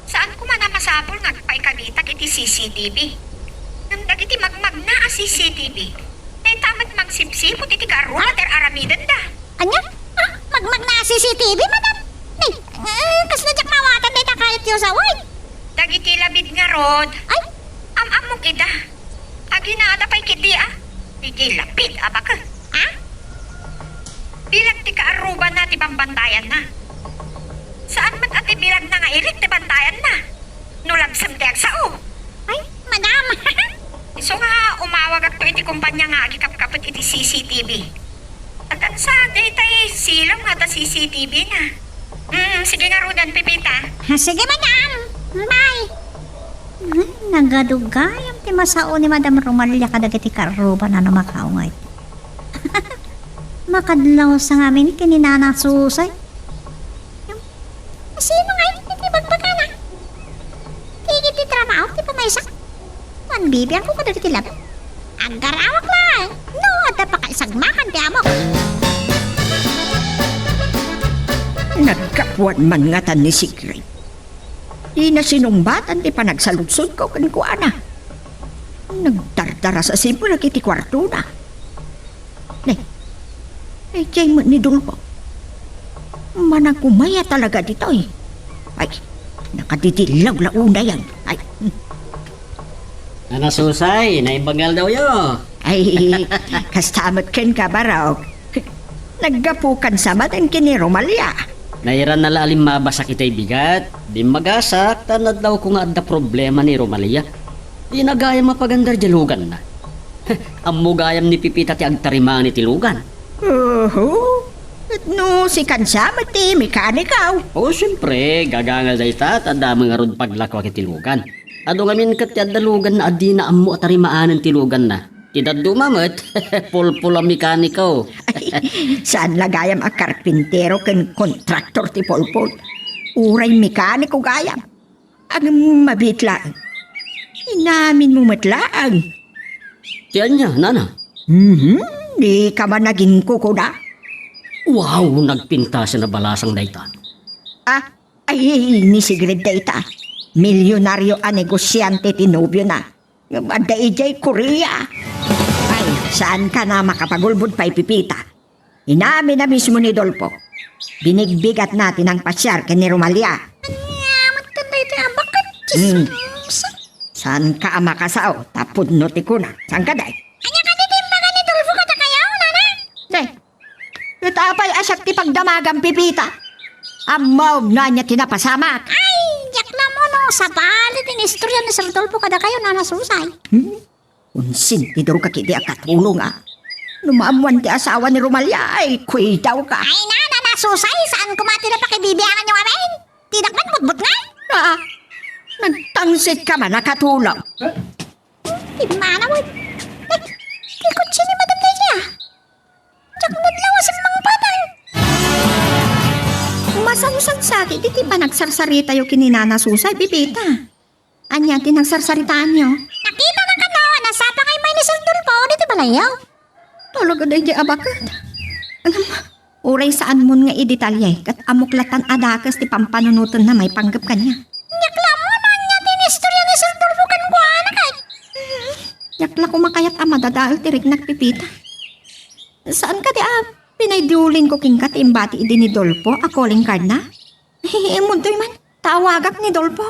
Saan koma a masapul nga agpaikabitak iti C C T V. Ngem dagiti magmagna a C C T V, dayta met magsipsiput iti garula ti ar-aramidenda. Ania? Ah, magmagna a C C T V, madam? Nay, eh, kasla diak maawatan dayta kayatyo sa, oy. Dagiti labid ngarud. Ay. Am-ammok ida. Ag Kinada pay ketdi, a? Idiay lapid a baket, a? Bilag ti kaarrubanna ti bambantayanna. Saan met a ti bilagna nga ilik ti bantayanna. No labsem ti agsao. Ay, madam! Isu nga umawagakto iti kumpania nga agikapkapet iti C C T V. Adda sa daytay silong nga adda C C T V na. Mm, sige ngaruden, Pepita. Ha, sige, madam. Bye. Hmm, nagadu gayam ti masao ni Madam Romalia kadagiti kaarrubanna no makaunget. Makadlawsa ngamin ken ni Nana Susay. Sino nga iti bagbagana? Ti iti trabaho ti pamaysa? Wan bibiangko kadagiti lab-, Aggarawak laeng no adda pakaisagmakan ti amok. Naggapuan man ngatan ni Sigrid. Dina sinungbatan ti panagsaludsodko kenkuana. Nagdardarasasibek iti kuartona. Ne, ay, diay met ni Dolfo. Managumay a talaga ditoy. Ay, nakadidillaw la unayen. Ay, hmm. Nana Susay, naimbag nga aldawyo. Ay, kasta met kenka, Barok. Naggapukan sa maten ken ni Romalia. Nairanna la a limmabasak itay bigat. Dimmagasak, ta nadlawko nga adda problema ni Romalia. Dina gayam mapagandar diay luganna. Ammo gayam ni Pepita ti agtarimaan iti lugan. Oho. Ket no sikan sa met ti mekaniko? O, siempre, gagangal dayta, ta adda met ngarud paglakuak iti lugan. Adu ngamin ket ti adda luganna a dina ammo a tarimaanen ti luganna. Ti dadduma met, Polpol a mekaniko. Ay, saan la gayam a karpintero ken kontraktor ti Polpol. Uray mekaniko gayam. Ngem mabiit laeng. Inaminmo met laeng. Ti ania, nana? Mhm, dika man naginkukuna? Wow, nagpintasen a balasang dayta. Ah, ay, ni Sigrid dayta. Milyonaryo a negosiante ti nobiona. Ngem adda idiay Korea. Ay, saanka a makapagulbod pay, Pepita. Inamin a mismo ni Dolfo. Binigbigatna ti nangpasiar ken ni Romalia. Ania met ken daytoy a baket, Dios. Hmm. Saanka a makasao, ta pudno ti kuna. Saan kadi? Ania kadi ti imbaga ni Dolfo kadakayo, nana? Te, ket apay a siak ti pagdamagam, Pepita? Ammom no ania ti napasamak? Ay, diak la ammo no sabali ti inistorya ni Sir Dolfo kadakayo, Nana Susay. Hmm? Konsentidorka ketdi a katulong, a. No maammoan ti asawa ni Romalia, ay, kuidawka. Ay, Nana Susay, saan koma ti napakibibianganyo amin? Ti dakman butbutngan? Ah, nagtangsit ka man a katulong. Ti mana mo. Eh, ti kotse ni Madam Delia. Diak nadlaw a simmangpatan. Masangsang sa ti, ti panagsarsaritayo ken ni Nana Susay, Pepita. Ania ti nagsarsaritaanyo? Nakitana kano a nasapa nga immay ni Sir Dolfo ditoy balayyo. Talaga daydiay a baket. Ngem, uray saanmon nga idetalye, ket ammok latta a dakes ti pampanunotenna maipanggep kaniak. Diak la ammo no ania ti inistorya ni Sir Dolfo kenkuana, ket. Diak la koma kayat a madadael ti riknak, Pepita. Saan kadi a pinay-dialinko kenka ti imbati idi ni Dolfo a calling cardna? Immudtoy man, ta awagak ni Dolfo.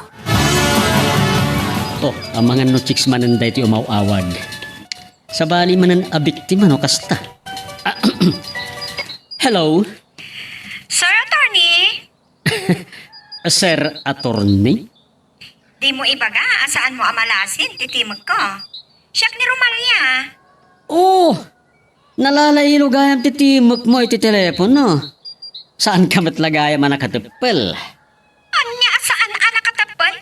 Oh, amangan no chicks manen daytoy umaw-awag. Sabali manen a biktima no kasta. Hello? Sir Attorney? Sir Attorney? Dimo ibaga a saanmo a malasin ti timekko. Siak ni Romalia. Oh! Nalalailo gayam ti timekmo iti telepono. Saanka met la gayam a nakateppel. Ania a saan a nakateppel?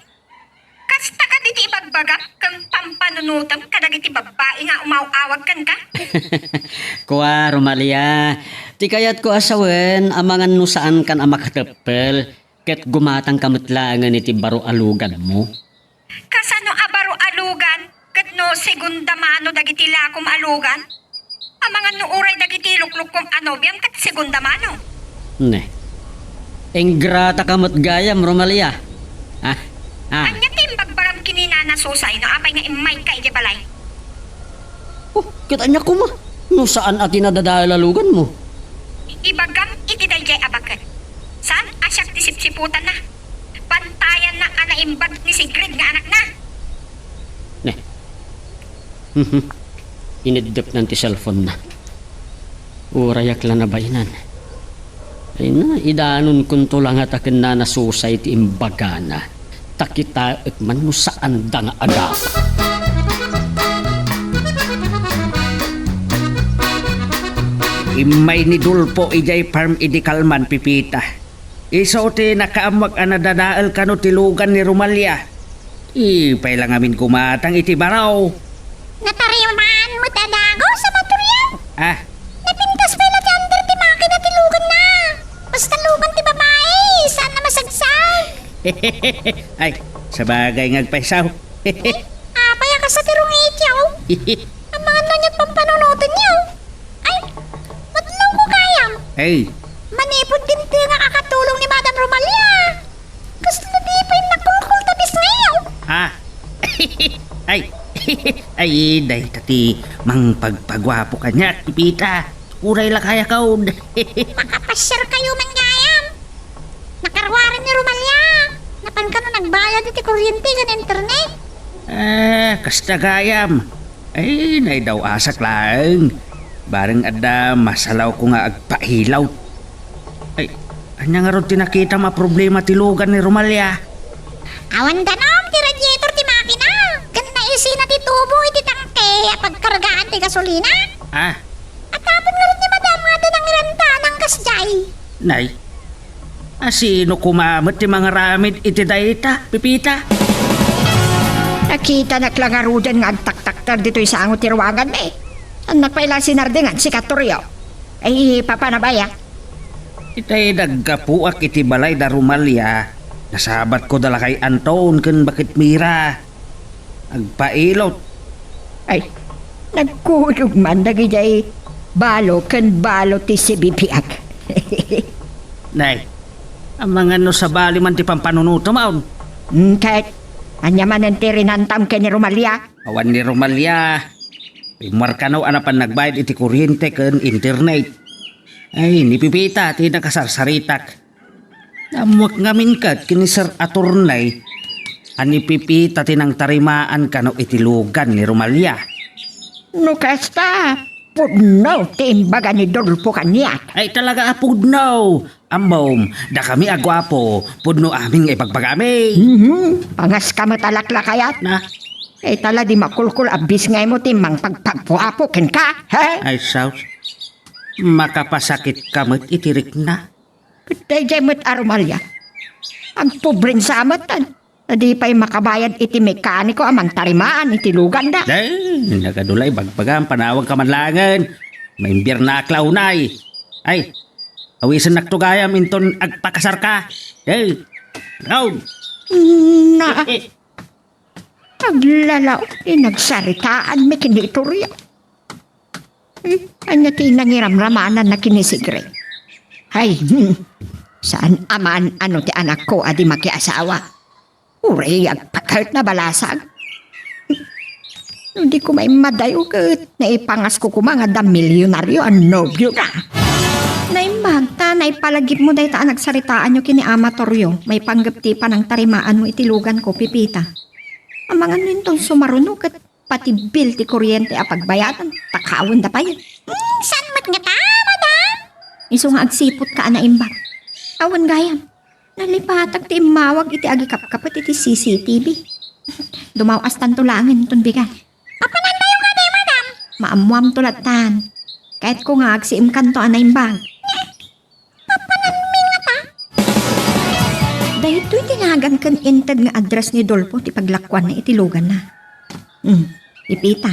Kasta kadi ti ibagbagam ken pampanunotem kadagiti babbai nga umaw-awag kenka? Kua, Romalia, ti kayatko a sawen, amangan no saankan a makateppel, ket gumatangka met laengen iti baro a luganmo. Kasano a baro a lugan ket no segunda mano dagiti lakom a lugan? Amangan no uray dagiti luklukkom a nobiam ket segunda mano. Ne. Ingrataka met gayam, Romalia. Ah, ah. Ania ti imbagbagam ken ni Nana Susay no apay nga immayka idiay balay? Oh, ket ania koma? No saan a ti nadadael a luganmo? Ibagam iti daydiay a baket. Saan a siak ti sipsiputanna? Bantayanna a naimbag ni Sigrid nga anakna. Ne. Iniddepnan ti cellphone-na. Urayak la nabaenan. Ay na, idanonkonto la ngata ken nanasusay ti imbagana. Ta kitaek man no saanda nga agapa. Immay ni Dolfo idiay farm idi kalman, Pipita. Isu ti nakaammoak a nadadael kano ti lugan ni Romalia. Apay la ngamin gumatang iti baro? Natarimaan met a dagus, Ama Toryo. Ah? Napintas pay la ti under ti makina ti luganna. Basta lugan ti babai, saan a masagsag. Ay, sabagay nga agpaysaw. Apay a kasta ti rungityo? Amangan no ania't pampanunotenyo? Ay, madlawko gayam. Hey. Manipud dimtengak a katulong ni Madam Romalia. Kasta no di pay nakulkul ta bisngayo. Ah. Ay. Ay, dayta ti mangpagpaguapo kaniak, Pipita. Uray la kayakon. Makapasiarkayo man gayam. Nakaruaren ni Romalia. Napan kano nagbayad iti kuryente ken internet? Ah, kasta gayam. Ay, naidaw-asak laeng. Bareng adda masalawko nga agpailaw. Ay, ania ngarud ti nakitam a problema ti lugan ni Romalia? Awan danum ti radiator ti makina, ken naisina ti tubo iti tangke a pagkargaan ti gasolina. Ah? Atapon ngarud ni Madam nga adda nangrenta nang kasdiay. Nay, a sino koma met ti mangaramid iti dayta, Pipita? Nakitanak la ngaruden nga agtaktakder ditoy sango ti ruanganmi. Saannak pay la sinardingan, sika, Toryo. Ay, papanabaya. Itay naggapuak iti balay da Romalia, nasabatko da lakay Anton ken Baket Mira. Agpailot. Ay, nagkudog man dagidiay balo ken balo ti sibibiag. Nay, amangan no sabali man ti pampanunotam, awn. Mm, ket, ania manen ti rinantam ken ni Romalia? Awan ni Romalia. Rimmuar kano a napan nagbayad iti kuryente ken internet. Ay, ni Pipita ti nakasarsaritak. Ammoak ngamin ket ken ni Sir Attorney a ni Pipita ti nangtarimaan kano iti lugan ni Romalia. No kasta, pudno ti imbaga ni Dolfo kaniak. Ay, talaga a pudno. Ammom, dakami a guapo, pudno amin nga ibagbagami. Mhm. Pangaska met a laklakayat. Na? Ay, tala di makulkul a bisngaymo ti mangpagpaguapo kenka, he? Ay, sus. Makapasakit ka met iti rikna. Ket daydiay met a Romalia. Agpobrensa met, ta di pay makabayad iti mekaniko a mangtarimaan iti luganda. Ay, nagadu la ibagbagam, panawagka man laengen. Maimbiarnaak la unay. Ay, awisennakto gayam inton agpakasarka. Ay, raon. Na, aglalaw ti nagsaritaanmi ken ni Toryo. Hmm, ania ti nangiramramananna ken ni Sigrid? Hay, hmm, saan a maan-ano ti anakko a di makiasawa. Uray agpaket na balasag. No di koma immadayo ket naipangasko koma nga adda milyonario a nobiona. Naimbag ta naipalagipmo dayta a nagsaritaanyo ken ni Ama Toryo maipanggep ti panangtarimaanmo iti luganko, Pipita. Amangan no inton sumaruno ket pati bill ti kuryente a pagbayadan, ta kawenda pay. Hmm, saan met ngata, madam? Isu nga agsiputka a naimbag. Awan gayam. Nalipatak ti immawag iti agikapkapet iti C C T V. Dumaw-astanto laengen inton bigat. Papanantayo kadi, madam? Maammoamto lattan. Kayatko nga agsiimkanto a naimbag. Papananmi ngata? Daytoy ti nagan ken inted nga address ni Dolfo ti paglakuanna iti luganna. Hmm, Pipita,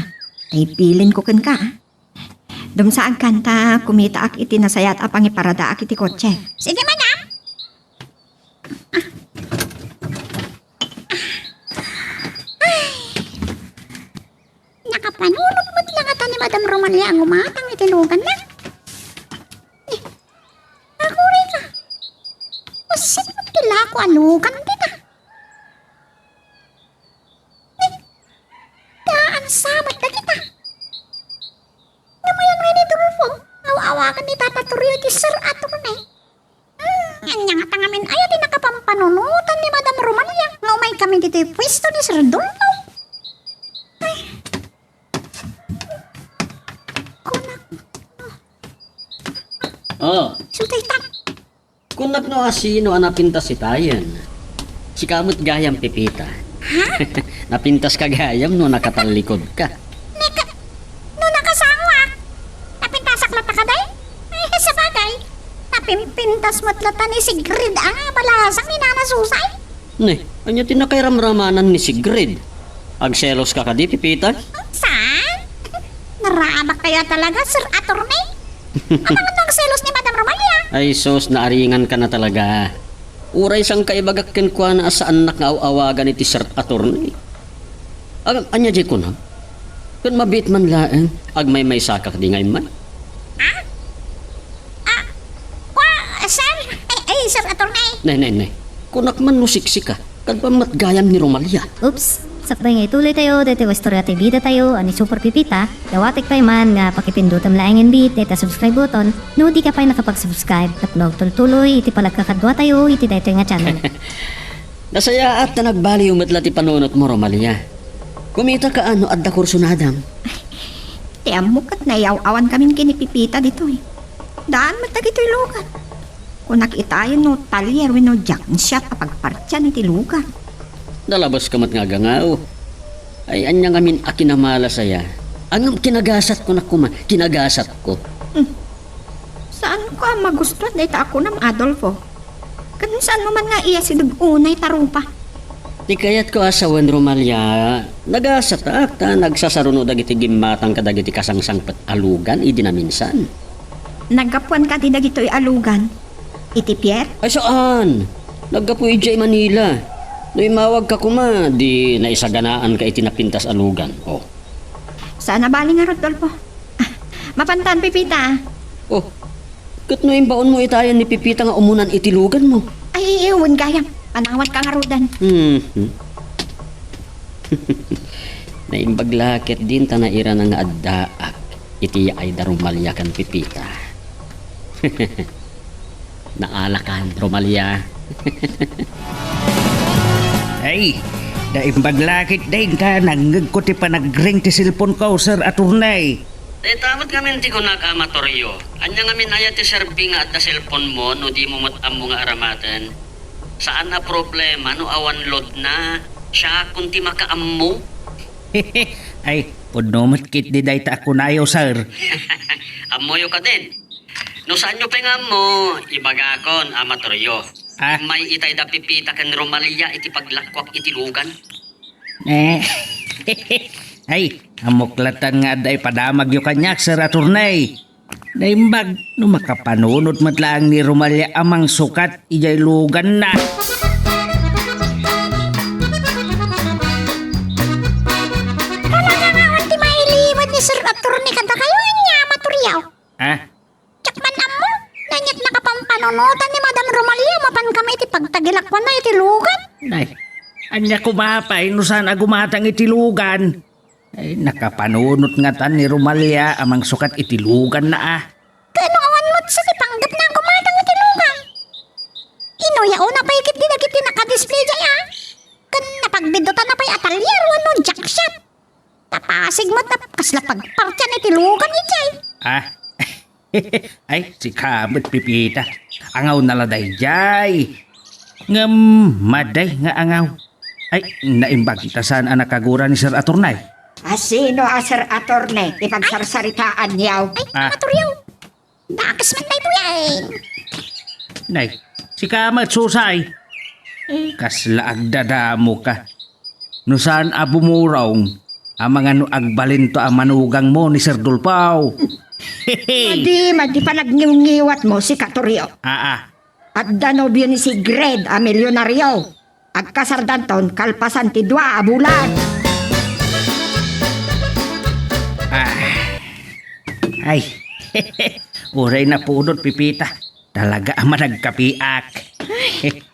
ay pilinko kenka, ah. Dumsaagkan ta kumitaak iti nasayaat a pangiparadaak iti kotse. Sige, madam. Ay. Nakapanunot met la ngata ni Madam Romalia a ngumatang iti luganna. Eh, aguray ka. Bassit met ti lako a lugan dita. Eh, daan sa met dagita. Ngem ayan ngay ni Dolfo, aw-awagan ni Tata Torrio iti Sir Attorney. Hmm, ania ngata ngamin aya ti nakapampanunotan ni Madam Romalia nga umaykami ditoy puesto ni Sir Dolfo? Ay. Oh. Sultay ta. Kunak no asino a napintas itayen. Sika met gayam, Pepita. Ha? Napintaska gayam no nakatallikudka. Neka, no nakasangoak, napintasak latta kadi? Eh, sabagay, napimpintas met latta ni Sigrid a nga balasang ni Nana Susay. Ne, ania ti nakairamramanan ni Sigrid? Agseloska kadi, Pepita? Saan? Narabak kaya talaga, Sir Attorney? Amangan no agselos ni Madam Romalia? Ay sus, naaringanka na talaga. Uray sangka ibagak kenkuana a saannak nga aw-awagan iti Sir Attorney. Agam, ania diay kunam? Ket mabiit man laeng, agmaymaysaka kadi nga immay? Ah? Ah, wa, sir? Ay, ay, Sir Attorney. Ne, ne, ne. Kunak man no siksika, kadpan met gayam ni Romalia. Oops! Sakbay nga ituloy tayo, daytoy nga istorya ti bida tayo, a ni Super Pipita, dawatek pay man nga pakipindutem laengen bit, dayta subscribe button, no di ka pay nakapag-subscribe, tapno agtultuloy iti panagkakadua tayo iti daytoy nga channel. Nasayaat ta nagbaliw met la ti panunotmo, Romalia. Kumitaka no adda kursunadam. Ti ammok ket naiyaw-awan kamin ken ni Pipita ditoy. Daan met dagitoy lugan. Kunak itayen no talyer wenno jackshot a pagpartian iti lugan. Nalabaska met nga agangaw. Ay, ania ngamin a kinamalas aya? Ngem kinagasatko, kunak koma, kinagasatko. Hmm. Saanko a magustuan dayta a kunam, Adolfo. Ket saanmo man nga iyasideg unay ta rupa. Ti kayatko a sawen, Romalia, nagasatak ta nagsasaruno dagiti gimmatang kadagiti kasangsangpet a lugan idi naminsan. Naggapuan kadi dagitoy a lugan iti pier? Ay, saan! Naggapu idiay Manila. No immawagka koma, di naisaganaanka iti napintas a lugan. Oh. Saan a bali ngarud, Dolfo. Ah, mapantan, Pipita. Oh, ket no imbaonmo itayen ni Pipita nga umunan iti luganmo? Ay, wen gayam. Panawanka ngaruden. Mhm. Naimbag la ketdin ta nairana nga addaak iti yaay da Romalia ken Pipita. Naalakan, Romalia. Ay, naimbag la ketdin ta nangngegko ti panagring ti cellphone ko, Sir Attorney. Dayta met ngamin ti kunak, Ama Torrio. Ania ngamin aya ti serbi nga adda cellphone mo no dimo met ammo nga aramaten? Saan a problema no awan loadna, siakon ti makaammo. Ay, pudno met ketdi dayta a kunayo, sir. Ammoyo kadin. No saanyo pay nga ammo, ibagakon, Ama Torrio. Ah? Immay itay da Pipita ken Romalia iti paglakuak iti lugan. Eh. Ay, ammok latta nga adda ipadamagyo kaniak, Sir Attorney. Naimbag no makapanunot met laeng ni Romalia a mangsukat idiay luganna. Talaga nga awan ti mailimed ni Sir Attorney kadakayo, ania, Ama Torrio? Ah? Diak man ammo, no aniat nakapampanunotan ni Madam Romalia mapan kami iti pagtagilakuanna iti lugan. Nay, ania koma pay no saan a gumatang iti lugan? Ay, nakapanunot ngatan ni Romalia a mangsukat iti luganna, ah. Ket no awan met sa ti panggepna a gumatang iti lugan. Inuyaona pay ketdi dagiti nakadisplay diay, ah. Ken napagbiddutana pay a talyer wenno jackshot. Tapasig met a kasla pagpartian iti lugan idiay. Ah. Ay, sika met, Pipita. Angawna la daydiay. Ngem madi nga angaw. Ay, naimbag ta saan a nakagura ni Sir Attorney. A sino a Sir Attorney ti pagsarsaritaanyo? Ay, Ah. Ama Torrio. Dakes man daytoy, eh. Nay, sika met, Susay. Eh, kasla agdadamoka. No saan a bumurong, amangan no agbalinto a manugangmo ni Sir Dolfo. Madi, madi panagniwngiwatmo, sika Torrio. Aa. Adda nobio ni Sigrid a milyonario. Agkasardanton kalpasan ti dua a bulan. Ah. Ay. Uray napudot, Pipita. Talaga a managkapiak.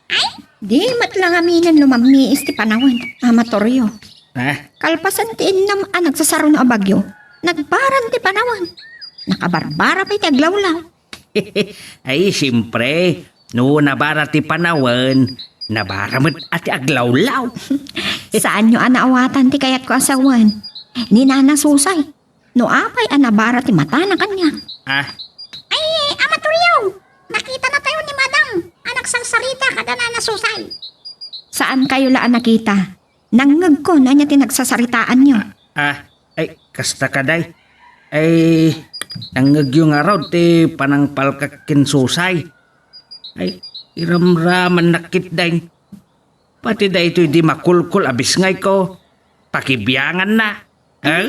Ay, di met la ngaminen lumammiis ti panawen, Ama Torrio. Ha? Kalpasan ti innem a nagsasaruno a bagyo, nagbaran ti panawen. Nakabarbara pay ti aglawlaw. Ay, siempre, no nabara ti panawen, nabara met a ti aglawlaw. Saanyo a naawatan ti kayatko a sawen ni Nana Susay. No apay a nabara ti matana kaniak. Ah. Ay, Ama Torrio! Nakitanatayo ni Madam a nagsarsarita kada Nana Susay. Saankayo la a nakita? Nangngegko no ania ti nagsasaritaanyo. Ah, ay, kasta kadi. Ay, nangngegyo ngarud ti panangpalkak ken Susay. Ay, iramramannak ketdin. Pati daytoy di makulkol a bisngayko, pakibianganna. Ah?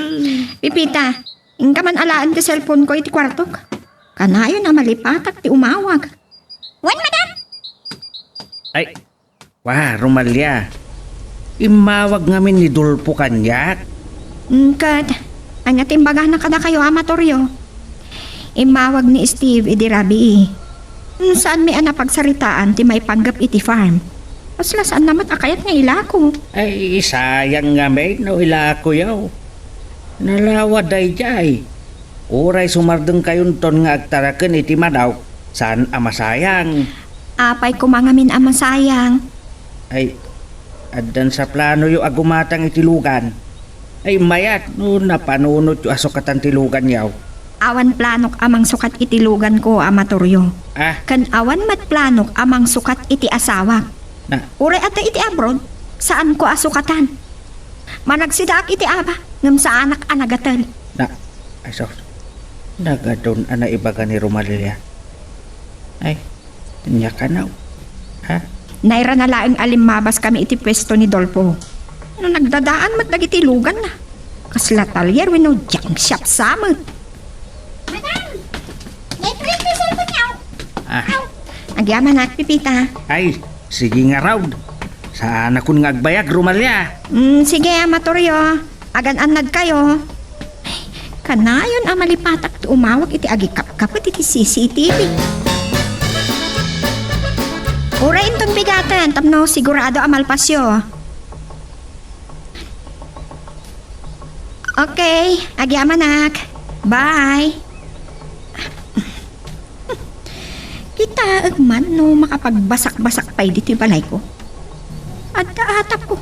Pipita, inka man alaen ti cellphone-ko iti kuartok. Kanayon a malipatak ti umawag. Wen, madam? Ay, wa, Romalia. Immawag ngamin ni Dolfo kaniak. Ket, ania ti imbagana kadakayo, Ama Torrio? Immawag ni Steve idi rabii. Saanmi a napagsaritaan ti maipanggep iti farm. Kasla saanna met a kayat nga ilako. Ay, sayang ngamin no ilakoyo. Nalawa daydiay. Uray sumardengkayonton nga agtaraken iti madaw, saan a masayang. Apay koma ngamin a masayang? Ay, addan sa planoyo a gumatang iti lugan. Ay, mayat no napanunotyo a sukatan ti luganyo. Awan planok a mangsukat iti luganko, Ama Torrio. Ah? Ken awan met planok a mangsukat iti asawak. Na? Uray adda iti abroad, saanko a sukatan. Managsidaak iti aba, ngem saanak a nagatel. Na, ay, sus. Nagadun a naibaga ni Romalia. Ay, ania kano? Ha? Nairana laeng a limmabaskami iti puesto ni Dolfo. No nagdadaan met dagiti luganna. Kasla talyer wenno junk shop sa met. Madam! May print ti cellphone-yo. Ah. Aw. Agyamanak, Pipita. Ay, sige ngarud. Saanakon nga agbayag, Romalia. Mm, sige, Ama Torrio. Agan-annadkayo. Kanayon a malipatak ti umawag iti agikapkapet iti C C T V. Uray inton bigaten tapno sigurado a malpasyo. Okay, agyamanak. Bye. Kitaek man no makapagbasak-basak pay ditoy balayko. Adda atapko.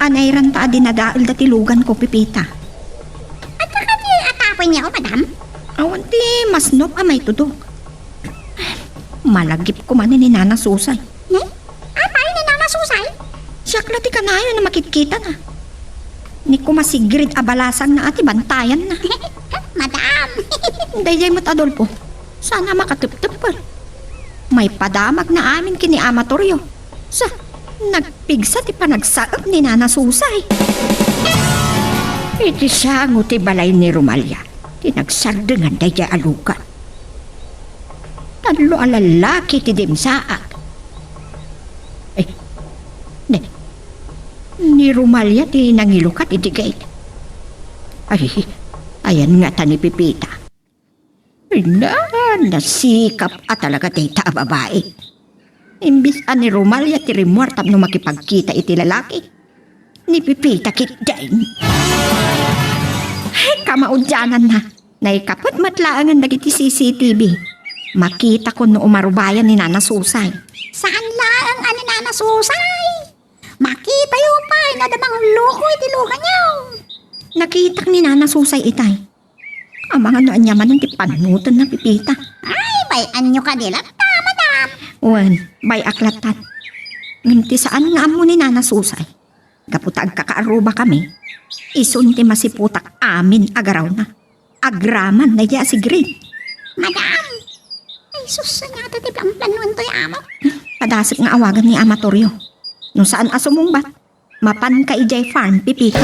Anay ranta a dinadaelda ti luganko, Pipita. Adda kadi atapenyo, madam? Awan ti masnop a maitudok. Malagip koma ni Nana Susay. Hmm? Apay ni Nana Susay? Siak la ti kanayon a makitkitana. Ni koma si Grid a balasangna a ti bantayanna. Madam! Daydiay met, Adolfo. Saan a makatepteppel. Maipadamagna amin ken ni Ama Torrio. Sa, nagpigsa ti panagsaek ni Nana Susay. Iti sango ti balay ni Romalia ti nagsardengan daydiay a lugan. Tallo a lallaki ti dimsaak. Eh, ne, ni Romalia ti nangilukat iti gate. Ay, ayan ngata ni Pipita. Ay, na, nasikap a talaga dayta a babai. Imbis a ni Romalia ti rimmuar tapno makipagkita iti lalaki, ni Pipita ketdin. Ay, kamaudiananna. Naikaput met laengen dagiti C C T V. Makitakon no umarubayan ni Nana Susay. Saan laeng a ni Nana Susay? Makitayo pay no adda mangloko iti luganyo. Nakitak ni Nana Susay itay. Amangan no ania manen ti pannutenna, Pipita. Ay, bay-anyo kadi latta, madam. Wen, bay-ak lattan. Ngem ti saan nga ammo ni Nana Susay, gapu ta agkakaarrubakami, isun ti masiputak amin a garawna. Agraman daydiay a si Grid. Madam! Ay, sus, ania ti plan-planuantoy, amo? Padasek nga awagan ni Ama Torrio. No saan a sumungbat, mapanka idiay farm, Pipita.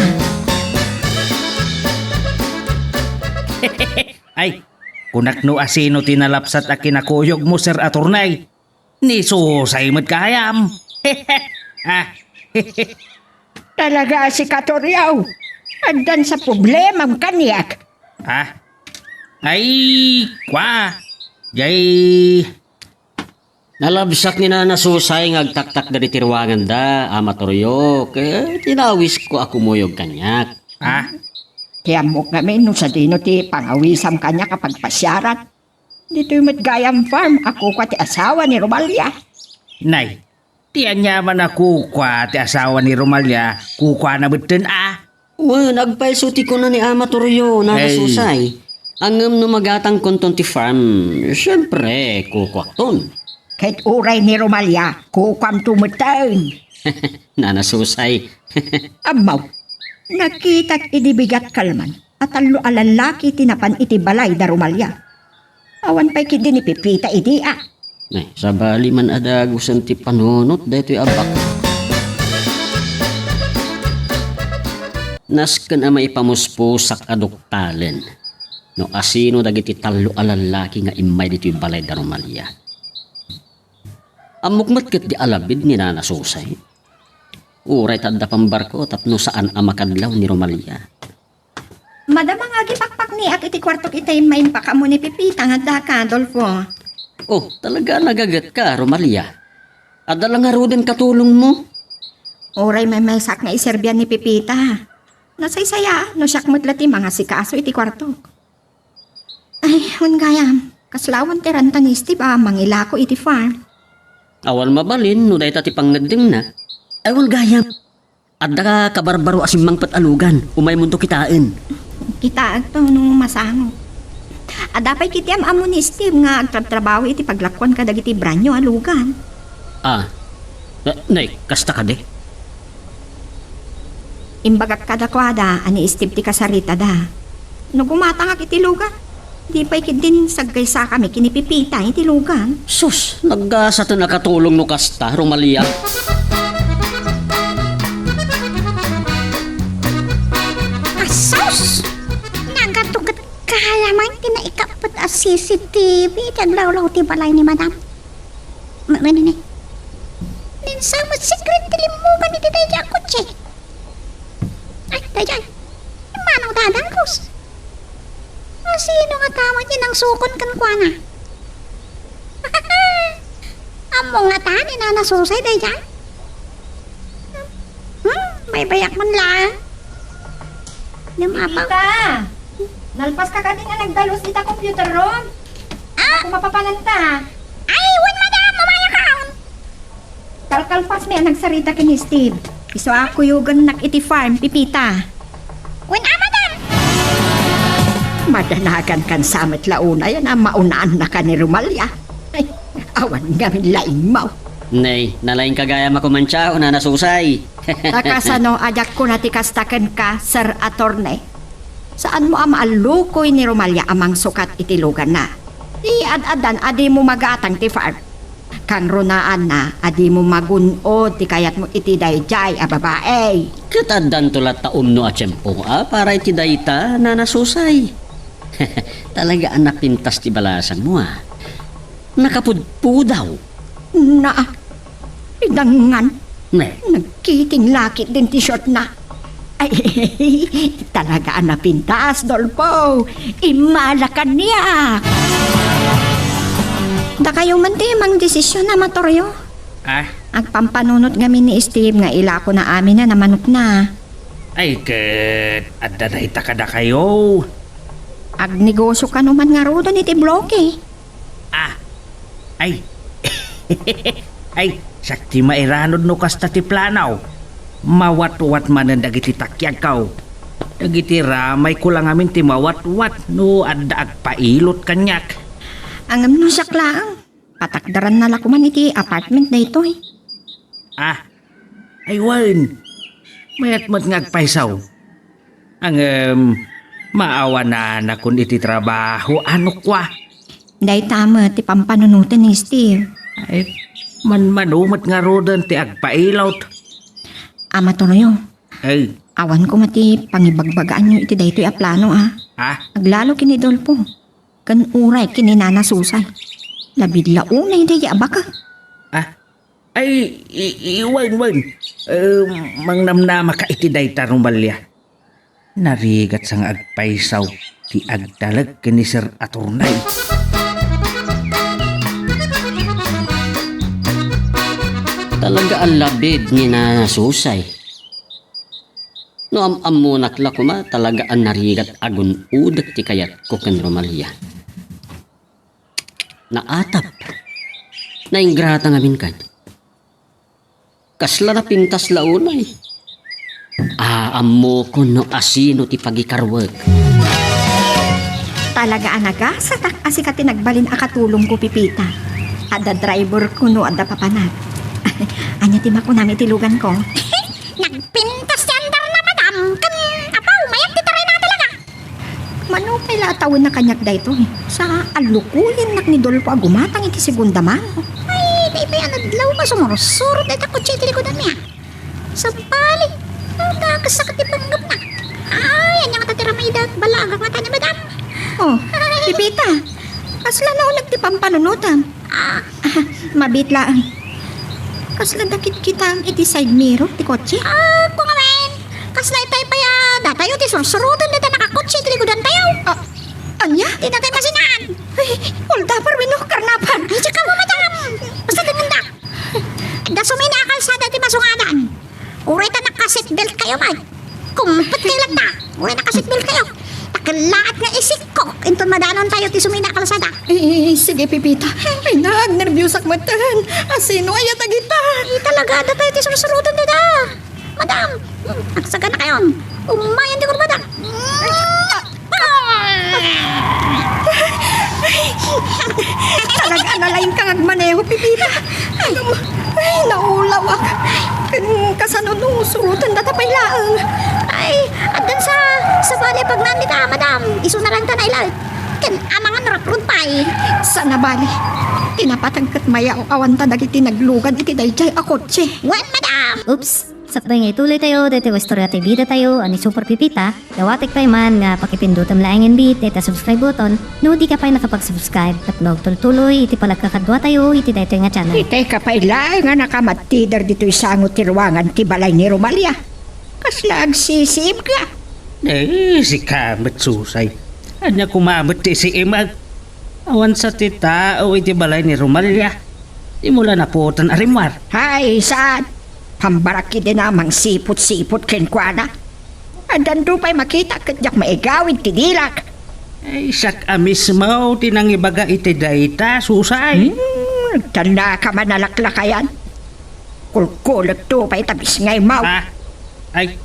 Ay, kunak no asino ti nalapsat a kinakuyogmo, Sir Attorney. Ni Susay met gayam. Ah. Talaga a si Katoryaw. Addan sa problemam kaniak. Ah. Ay, kwa. Jay. Nalabsak ni Nana Susay nga agtaktakder iti ruanganda, Ama Toryo, ket inawisko a kumuyog kaniak. Ah? Ti ammok ngamin no sadino ti pangawisam kaniak a pagpasiaran. Ditoy met gayam farm a kukua ti asawa ni Romalia. Nay, ti aniaman a kukua ti asawa ni Romalia, kukuana metten a? Wen, agpayso ti kuna ni Ama Toryo, Nana Ay. Susay. Ngem no magatangkonton ti farm, siempre, kukuakton. Ket uray ni Romalia, kukuamto metten. Nana Susay. Ammo, nakitak idi bigat kalman a tallo a lallaki ti napan iti balay da Romalia. Awan pay ketdi ni Pepita idi, a. Ay, sabali man a dagusen ti panunot daytoy a bak-, nasken a maipamuspusak a duktalen no asino dagiti tallo a lallaki nga immay ditoy balay da Romalia. Ammok met ketdi a labid ni Nana Susay. Uray ta adda pambarko tapno saan a makadlaw ni Romalia. Madama nga agipakpakniak iti kuartok itay maimpakammo ni Pepita nga addaka, Adolfo. Oh, talaga nagagetka, Romalia. Adda la ngaruden katulongmo? Uray maymaysak nga iserbian ni Pepita. Nasaysaya, no siak met la ti mangasikaso iti kuartok. Ay, wen gayam, kaslawan ti ranta ni Steve a mangilako iti farm. Awan mabalin no dayta ti pangngeddengna. Ay, wen gayam. Adda kabarbaro a simmangpet a lugan, umaymonto kitaen. Kitaekto no masango. Adda pay ketdi am-ammo ni Steve nga agtrabtrabaho iti paglakuan kadagiti branyo a lugan. Ah, na-, nay, kasta kadi? Imbagak kadakuada a ni Steve ti kasaritada. No gumatangak iti lugan, di pay ketdin saggaysakami ken ni Pepita iti lugan. Sus, naggasaten a katulong no kasta, Romalia. Asus! Nagatugat kaya man ti naikappet a C C T V iti aglawlaw ti balay ni Madam. Ma-, ma-, ni-, ni-, ninsamet secret ti limmugan iti daydiay a kotse. Ay, daydiay. Mano dadagus? A, sino nga tama ti nangsukon kenkuana? Ammo nga ta ni Nana Susay daydiay? Hmm, baybayak man lang. Namapaw. Tita, nalpas ka kadin a nagdalus ita computer room? Ah? Ako mapapananta. Ay, wen, madam, umayakaon. Kalkalpas mi a nagsarita ken ni Steve. Isu a kuyogennak iti farm, Pepita. Wen a, madam. Madanagan kan samet la unay a maunaan na ka ni Romalia. Ay, awan ngamin laingmo. Nay, nalaing ka gayam a kumantiao, Nana Susay. Ta kasano a diak kuna ti kasta kenka, Sir Attorney? Saanmo a maallukoy ni Romalia a mangsukat iti luganna? Ti ad-addan a dimo magatang ti farm. Kangrunaanna a dimo magun-od ti kayatmo iti daydiay a babae. Ket addanto latta unno a tiempo a para iti dayta, Nana Susay. Talaga a napintas ti balasangmo, a. Nakapudpudaw. Na, idangan. Ne. Nagkiting lakit din ti short na. Ay, talaga a napintas, Dolfo. Immala kaniak. Dakayo man ti mangdesisyon a, Matorio. Ah? Agpampanunot ngamin ni Steve nga ilako na amin a manokna. Ay, ket adda dayta kadakayo. Agnegosio kano man ngaruden iti bloke. Ah. Ay. Ay, siak ti mairanod no kasta ti planaw. Mawatwat manen dagiti takiagko. Dagiti ramayko la ngamin ti mawatwat no adda agpailot kaniak. Ngem no siak laeng, patakderanna la koman iti apartment daytoy. Ah, ay wen, mayat met nga agpayso. Ngem, maawananakon iti trabaho, ano kua? Dayta met ti pampanunoten ni Steve. Ay, manmano met ngaruden ti agpailot. Ama Tonoyo, Ay. Awan koma ti pangibagbagaanyo iti daytoy a plano, a. Ha? Aglalo ken ni Dolfo, ken uray ken ni Nana Susay. Labid la unay daydi a baka. Ah? Ay, i-, i-, wen, wen. Eh, mangnamnama ka iti dayta, Romalia. Narigat sa nga agpayso ti agtalek ken ni Sir Attorney. Talaga a labid ni Nana Susay. No am-ammonak la koma, talaga a narigat a gun-odek ti kayatko ken Romalia. Naatap. Naingrata ngamin kadi. Kasla napintas la unay. Aa, ammokon no asino ti pagikaruek. Talaga a nagasatak a sika ti nagbalin a katulongko, Pepita. Adda driverko no adda papanak. Ania ti makunam iti luganko? Nagpintas ti andarna, madam. Ken, apaw, mayat ti tarayna talaga. Mano pay la a tawenna kaniak daytoy? Sa alukuyennak ni Dolfo a gumatang iti segunda mano. Ay, daytoy a nadlaw nga sumursurot dayta kotse iti likudanmi, a. Sabali, nagakasakit ti panggepna. Ay, ania ngata ti ramidek? Balaga ngata ni madam. Oh, Pepita, kasla nauneg ti pampanunotam? Ah, mabiit laeng. Kasla dakit kitam iti side mirror ti kotse? Ah, kungamen. Kasla itay pay a datayo ti sursuroten dita nakakotse iti likudantayo. Ah, ania? Ti natay masinaan. Ay, uldapar wenno karnapar? Ay, tsaka mo, madam. Basta denggendak. Adda sumina a kalsada ti masungadan. Uray ta naka-seatbelt kayo, man. Kumpet kayo latta. Uray naka-seatbelt kayo. Takellaat nga isikko. Inton madanontayo ti sumina a kalsada. Eh, sige, Pepita. Ay, nagnerbiusak metten. Asino aya dagita? Eh, talaga, adda tayo ti sursuroten dida. Madam, hmm, agsagana kayon. Umayan di kurbada. Talaga, nalaing ka nga agmaneho, Pepita. Ay, naulawak. Ken kasano no suroten data pay laeng? Ay, addan sa, sa pali pagnan dita, madam. Isu na lang ta nailaet. Ken amangan raprod pay. Sana bali. Ti napateg ket mayaaw-awanta dagiti naglugan iti daydiay a kotse. Wen, madam. Oops. Sakbay nga ituloytayo daytoy nga istorya ti bidatayo a ni Super Pepita, dawatek pay man nga pakipindutem laengen met dayta subscribe button no dika pay nakapag-subscribe tapno agtultuloy iti panagkakaduatayo iti daytoy nga channel. Itay ka pay laeng a nakamadtider ditoy sango ti ruangan ti balay ni Romalia. Kasla agsisiibka? Eh, sika met, Susay. Ania koma met ti isiimek? Awan sa ti tao iti balay ni Romalia. Dimo la napuotan a rimmuar. Hay, saan? Pambarak idi na mangsipot-sipot kenkuana. Addan pay makita ket diak maigawid ti dilak. Ay, siak a mismo ti nangibaga iti dayta, Susay. Hmm, agtannaka man a laklakayan. Kulkulekto pay ta bisngaymaw. Ah, ay,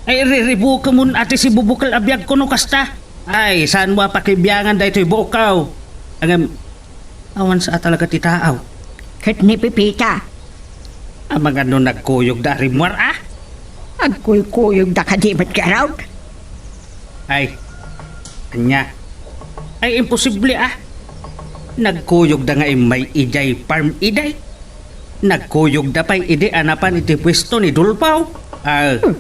ay, riribukemon a ti sibubukel a biagko no kasta. Ay, saanmo a pakibiangan daytoy buokko? Ngem, awan sa a talaga ti taaw. Ket ni Pepita? Amangan no nagkuyogda a rimmuar, a? Agkuykuyogda kadi met ngarud? Ay, ania? Ay, imposible, a. Nagkuyogda nga immay idiay farm idi. Nagkuyogda pay idi a napan iti puesto ni Dolfo. Ah. Hmm.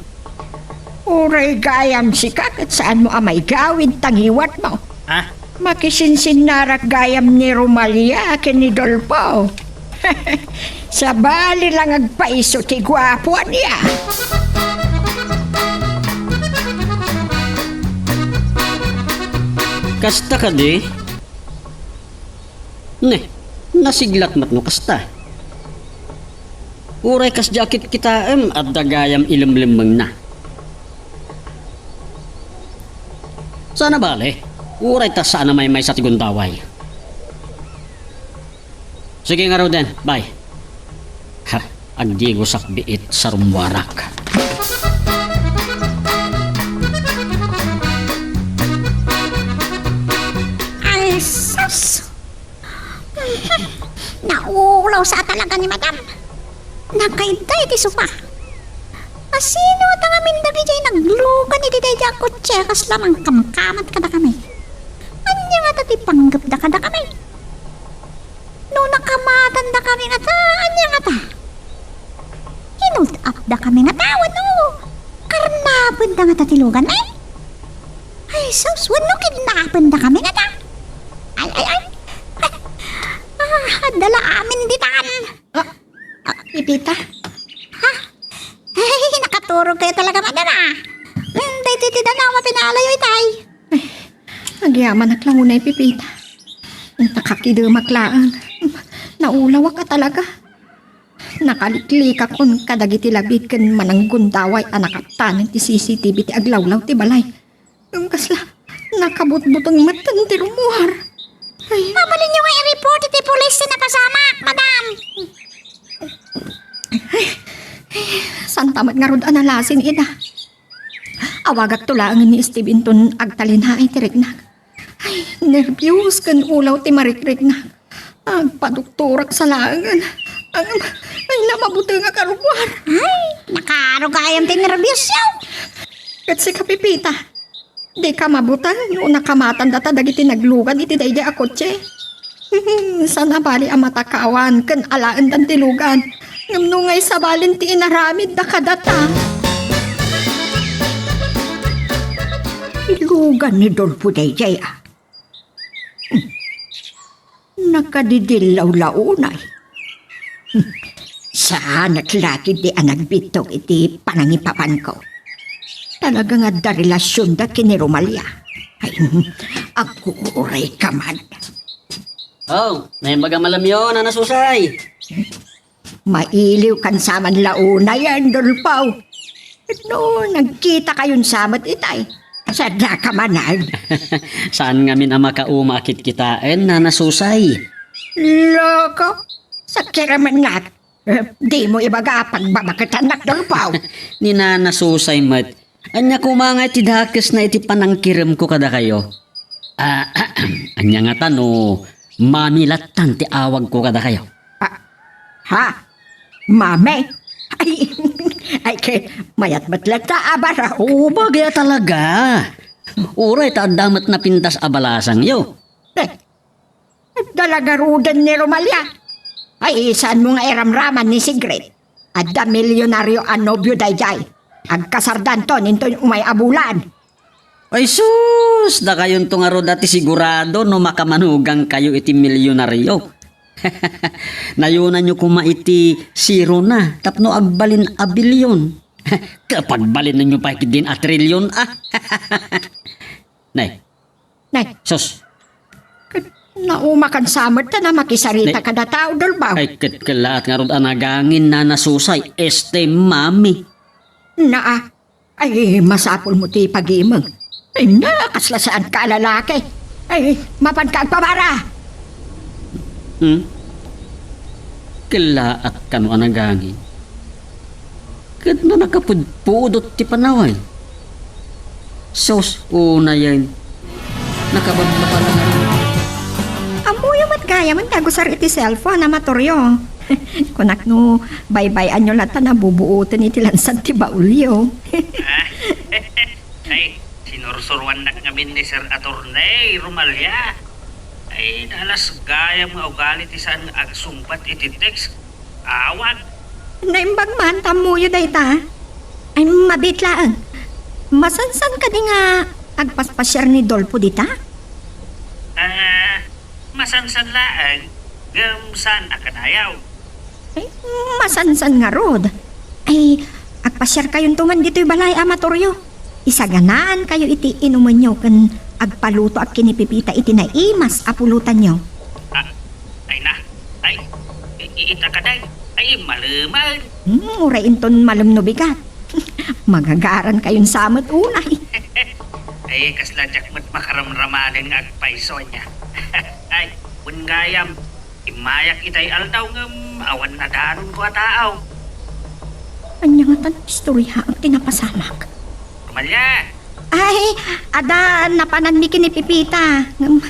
Uray gayam sika ket saanmo a maigawid ta ngiwatmo. Ah? Makisinsinnarak gayam ni Romalia ken ni Dolfo. Sabali la nga agpaiso ti guapo, ania? Kasta kadi? Ne, nasiglat met no kasta. Uray kasdi a kitkitaem, adda gayam ilemlemmengna. Sana bale, uray ta saan a maymaysa ti gundaway. Sige ngaruden, bay. Ha, agdigosak biit sa rummuarak. Ay, sus! Naulaw sa talaga ni Madam. Nakaidda iti sopa. Asino ta ngamin dagidiay naglugan iti daydiay a kotse a kasla mangkamkamat kadakami? Ania ngata ti panggepda kadakami? No nakamatandakami ngata, ania ngata? Inut-apdakami ngata wenno karnapenda ngata ti lugan, eh? Ay, sus, wenno kidnapendakami ngata? Ay, ay, ay. Ah, adda la amin ditan. Ah, ah, Pepita? Ha? Ay, nakaturog kayo talaga, Madam, ah. Hmm, daytoy ti danaw a pinalayo itay. Ay, agyamanak la unay, Pepita. Nakakidemak laeng. Naulawak a talaga. Nakaliklikakon kadagiti labid ken mananggundaway a nakaptanen ti C C T V ti aglawlaw ti balay. Ngem kasla, nakabutbuteng metten ti rummuar. Ay. Mabalinyo nga i-report iti pulis ti napasamak, Madam. Ay, santa met ngarud a nalasin ida. Awagakto laeng ni Steve inton agtalinaay ti riknak. Ay, Nerbios ken ulaw ti marikriknak. Agpadoktorak sa laengen. Ngem, ay, mabutengak a ruar. Ay, nakaaro gayam ti nerbiosyo. Ket sika, Pepita, dika mabuteng no nakamatandata dagiti naglugan iti daydiay a kotse. Saan a bali a matakawan ken alaendan ti lugan. Ngem no nga sabalin ti inaramidda kadata. Lugan ni Dolfo daydiay, a. Nakadidillaw la unay. Saanak la ketdi a nagbittog iti panangipapanko. Talaga nga adda relasionda ken ni Romalia. Ay, aguray ka man. Oh, naimbag a malamyo, Nana Susay. Mailiw kan saman la unay, Dolfo. No, nagkita kayon sa met itay. Sadaka manen. Saan ngamin a makauma a kitkitaen, Nana Susay? Loko, sakiramannak. Eh, dimo ibaga a pagbabaketannak, Dolfo. Ni Nana Susay met, ania koma nga iti dakesna iti panangkiremko kadakayo? Ah, ania ngata no Mami lattan ti awagko kadakayo? Ah, ha? Mami? Ay, ay, ket mayat met latta a baro. Oo, bagay a talaga. Uray ta adda met napintas a balasangyo. Eh, adda la garuden ni Romalia. Ay, saanmo nga iramraman ni Sigrid? Adda milyonario a nobio daydiay. Agkasardanton inton umay a bulan. Ay sus, dakayonto ngarud a ti sigurado no makamanugangkayo iti milyonario. Nayonanyo koma iti zero na tapno agbalin a bilyon. Kapagbalinanyo pay ketdin a trilyon, a. Nay. Nay. Sus. Ket naumakan sa met ta a makisarita Nay. Kada tao, Dolfo. Ay, ket kellaat ngarud a nagangin, Nana Susay, este mami. Naa. Ay, masapulmo ti pagimeng. Ay, na, kasla saanka a lalaki. Ay, mapanka agpabara. Hmm? Kellaat kano a nagangin. Ket no nakapudpudot ti panawen. Sus, unayen. Nakababba pala nga. Ammoyo met gayamen ti agusar iti cellphone, Ama Toryo. Kunak no baybay-anyo latta a bubuoten iti lansad ti baulyo. Ah, ay, sinursuruannak ngamin ni Sir Attorney Romalia. Ay, nalas gayam nga ugali ti saan nga agsungbat iti text. Awan. Naimbag man, ta ammoyo dayta. Ay, mabiit laeng. Masansan kadi nga agpaspasiar ni Dolfo dita? Ah, masansan laeng, ngem saan a kadayaw. Ay, masansan ngarud. Ay, agpasiarkayonto man ditoy balay, Ama Toryo. Isaganaankayo iti inumenyo ken agpalutoak ken ni Pepita iti naimas a pulotanyo. Ah, ay na. Ay, i-, i-, ita ka, day. Ay, malemen. Hmm, uray inton malem no bigat. Magagarankayon sa met unay. Ay, kasla diak met makaramramanen nga agpayso ania. Ay, wen gayam, immayak itay aldaw ngem awan nadanonko a tao. Ania ngatan istoryaak ti napasamak? Romalia! Ay, adda napananmi ken ni Pepita. Ngem,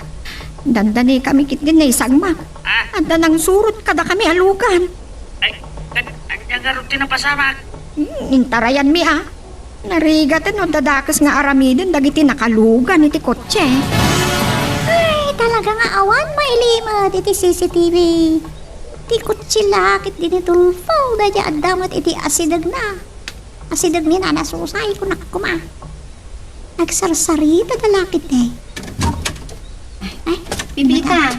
dandanikami ketdin naisagmak. Ah? Adda nangsurot kadakami a lugan. Ay, ket ania ngarud ti napasamak? Hmm, intarayanmi, a. Narigat no adda dakes nga aramiden dagiti nakalugan iti kotse. Ay, talaga nga awan mailimed iti C C T V. Ti kotse la ketdi ni Dolfo, daydiay adda met iti asidegna. Asideg ni Nana Susay, kunak koma. Nagsarsarita da la ketdi. Ay, Pepita,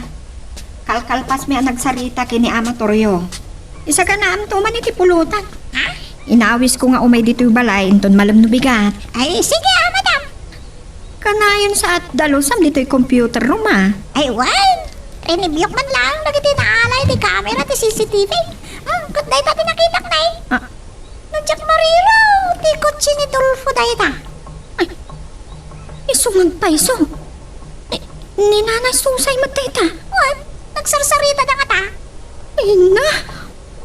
kalkalpasmi a nagsarita ken ni Ama Toryo. Isaganaamto man iti pulotan. Ha? Inawisko nga umay ditoy balay inton malem no bigat. Ay, sige, a, madam. Kanayon sa at dalusam ditoy computer room, a. Ay, wen. Rinibiok man laeng dagiti naalay ti kamera ti C C T V. Ah, ket dayta ti nakitak, nay. Ah. No diak mariro, ti kotse ni Dolfo dayta. Ay, isu nga agpayso. Eh, ni Nanay Susay met dayta. Wen, nagsarsarita da ngata. Ay na,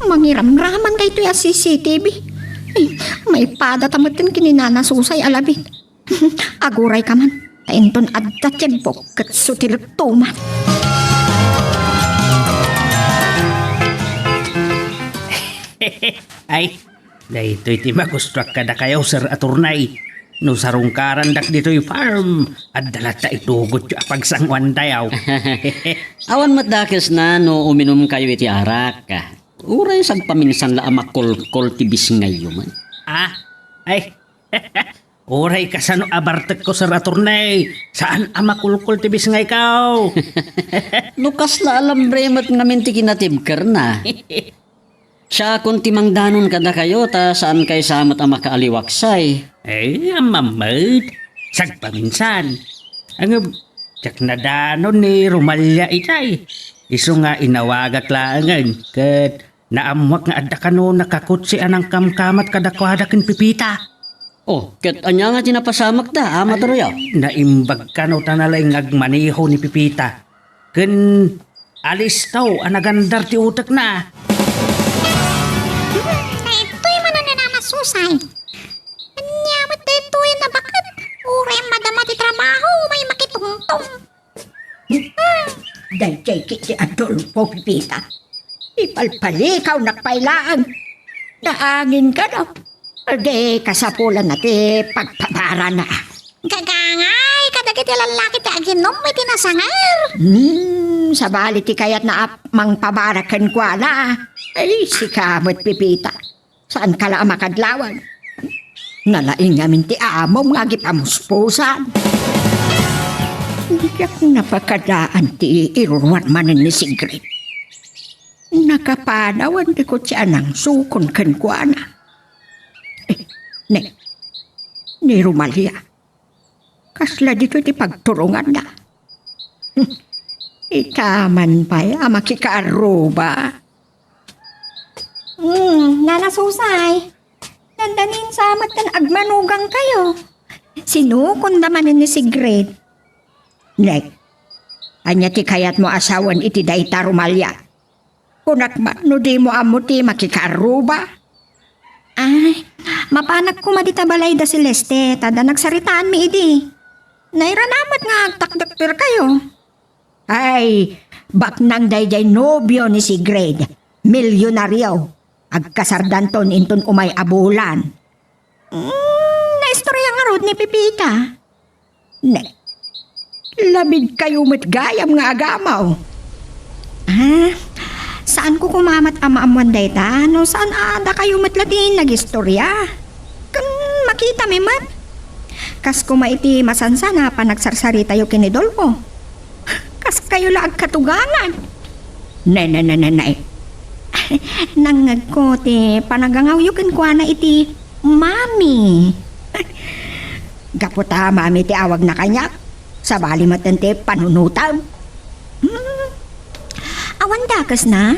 mangiramraman daytoy a C C T V. Ay, maipadata metten ken ni Nana Susay a labit. Aguray ka man. Ta inton adda tiempok ket sutilekto man. Ay, daytoy ti magustuak kadakayo, Sir Attorney. No sarungkarandak ditoy farm, adda latta itugotyo a pagsanguantayo. Awan met dakesna no uminumkayo iti arak. Uray sagpaminsan la a makulkol ti bisngayyo man. Ah, ay, uray kasano a bartekko, Sir Attorney, saan a makulkol ti bisngayko. No kasla alambre met ngamin ti kinatibkerna. Siakon ti mangdanon kadakayo ta saankay sa met a makaaliwaksay. Eh, ammam met. Sagpaminsan. Ngem, diak nadanon ni Romalia itay. Isu nga inawagak laengen, ket naammoak nga adda kano nakakutsi a nangkamkamat kadakuada ken Pepita. Oh, ket ania nga ti napasamekda, Ama Toryo? Naimbag kano ta nalaing nga agmaneho ni Pepita. Ken alistaw a nagandar ti utekna. Hmm, daytoy manen ni Nana Susay. Ania met daytoy a nabaket? Uray madama ti trabaho, may makitungtong. Hmm. Daydiay ket ti Adolfo, Pepita. Ipalpalikawnak pay laeng. Naangin kano. Di kasapulanna ti pagpabarana. Gagangay kadagiti lallaki ti aginum iti nasanger. Hmm, sabali ti kayatna a mangpabara kenkuana. Ay, sika met, Pepita. Saanka la a makadlawan. Nalaing ngamin ti amom nga agipamuspusan. Diak napakadaan ti iruruar manen ni Sigrid. Nakapanawan ti kutsi a nangsukon kenkuana. Eh, ne, ni Romalia. Kasla ditoy ti pagturonganna. Ita man pay a makikaarruba. Hmm, Nana Susay. Dandanin sa met ken agmanugangkayo. Sinukon da manen ni Sigrid. Nek, ania ti kayatmo a sawen iti dayta, Romalia? Kunak man no dimo ammo ti makikaarruba? Ay, mapanak koma dita balay da Celeste, ta adda nagsaritaanmi idi. Nairana met nga agtakdakderkayo. Ay, baknang daydiay nobio ni Sigrid, milyonaryo. Agkasardanton inton umay a bulan. Mm, naistorya ngarud ni Pepita? Ne. Labidkayo met gayam nga agamaw. Ah, saanko koma met a maammuan dayta, no saan a dakayo met la ti nagistorya. Ken makitami met. Kas koma iti masansan a panagsarsaritayo ken ni Dolfo. Kaskayo la agkatugangan. Nay, nay, nay, nay, nay. Nangngegko ti panagangawyo kenkuana iti Mami. Gapu ta Mami ti awagna kaniak, sabali met ti panunotam. Hmm. Awan dakesna?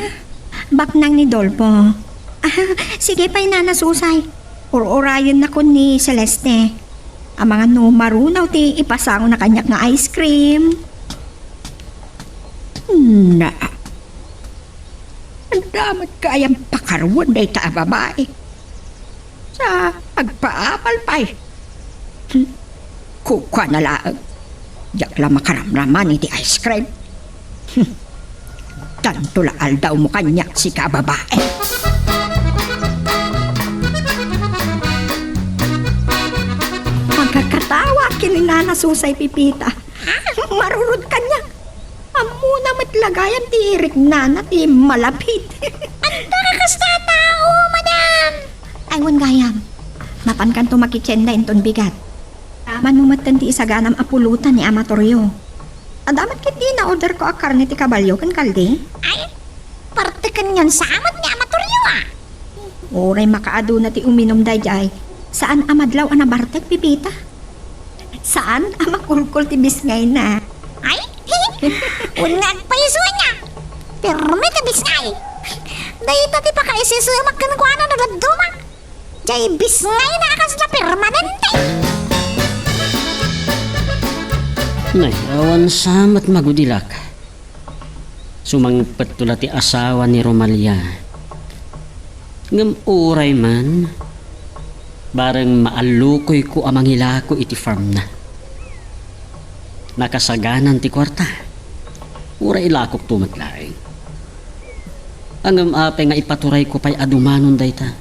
Baknang ni Dolfo. Ah, sige pay, Nana Susay. Ur-urayennakon ni Celeste. Amangan no marunaw ti ipasangona kaniak nga ice cream. Na, adda met gayam pakaruan dayta a babai. Sa agpaamal pay. Hmm. Kukuana laeng. Diak la makaramraman iti ice cream. Hmm. Tanto la aldawmo kaniak, sika a babai. Pagkakatawa ken ni Nana Susay Pepita. Marurod kaniak. Ammona met la gayam ti iriknana ti malapit. Anta ka kasta a tao, madam? Ay, wen gayam. Mapankanto makitienda inton bigat. Amanmo metten ti isaganam a pulutan ni Ama Toryo. Adda met ketdi na-orderko a karne ti kabalio ken kaldi. Ay, parte ken ngan sa met ni Ama Toryo, a. Uray makaaduna ti uminum daydiay, saan a madlaw a nabartek, Pepita. Saan a makulkol ti bisngayna. Ay, wen nga agpayso ania. Pirme ti bisngay. Dayta ti pakaisisumak kenkuana no dadduma. Jay bisngayna a kasla permanente. Nay, awan sa met magudilak. Sumangpetto la ti asawa ni Romalia. Ngem uray man, bareng maallukoyko a mangilako iti farmna. Nakasaganan ti kuarta. Uray ilakokto met laeng. Ngem apay nga ipaturayko pay a dumanon dayta?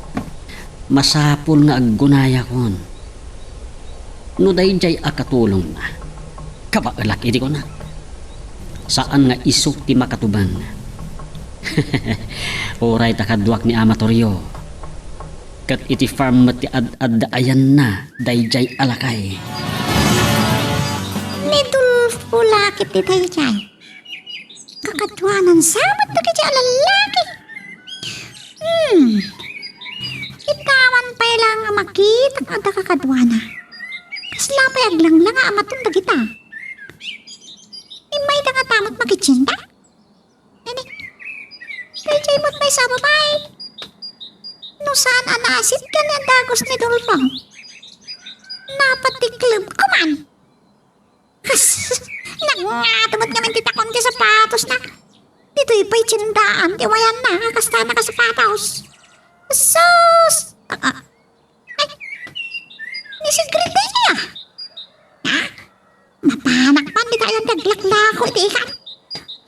Masapul nga aggunayakon. No daydiay a katulongna, kabaelak iti kunak. Saan nga isu ti makatubang. Uray ta kaduak ni Ama Torrio. Ket iti farm met ti ad-addaayanna daydiay a lakay. Ni Dolfo la ket ti daydiay. Kakaduanan sa met dagiti a lallaki. Hmm. Idaman pay la nga makita nga adda kakaduana. Kasla pay aglanglanga a maton dagita. Immayda ngata met makitchinta? Nini, daydiay met maysa a babai. No saan a nasit ken ni a dagus ni Dolfo. Napatiklem ko man. Kas, nagngato met ngamin ti takon ti sapatosna. Ditoy pay tiendaan ti awayanna nga kasta nakasapatos. Sus! Ah, ah. Ay, ni Sigrid daydiay, ah. Ha? Mapanak man dita ayan ti aglaklako iti ikan.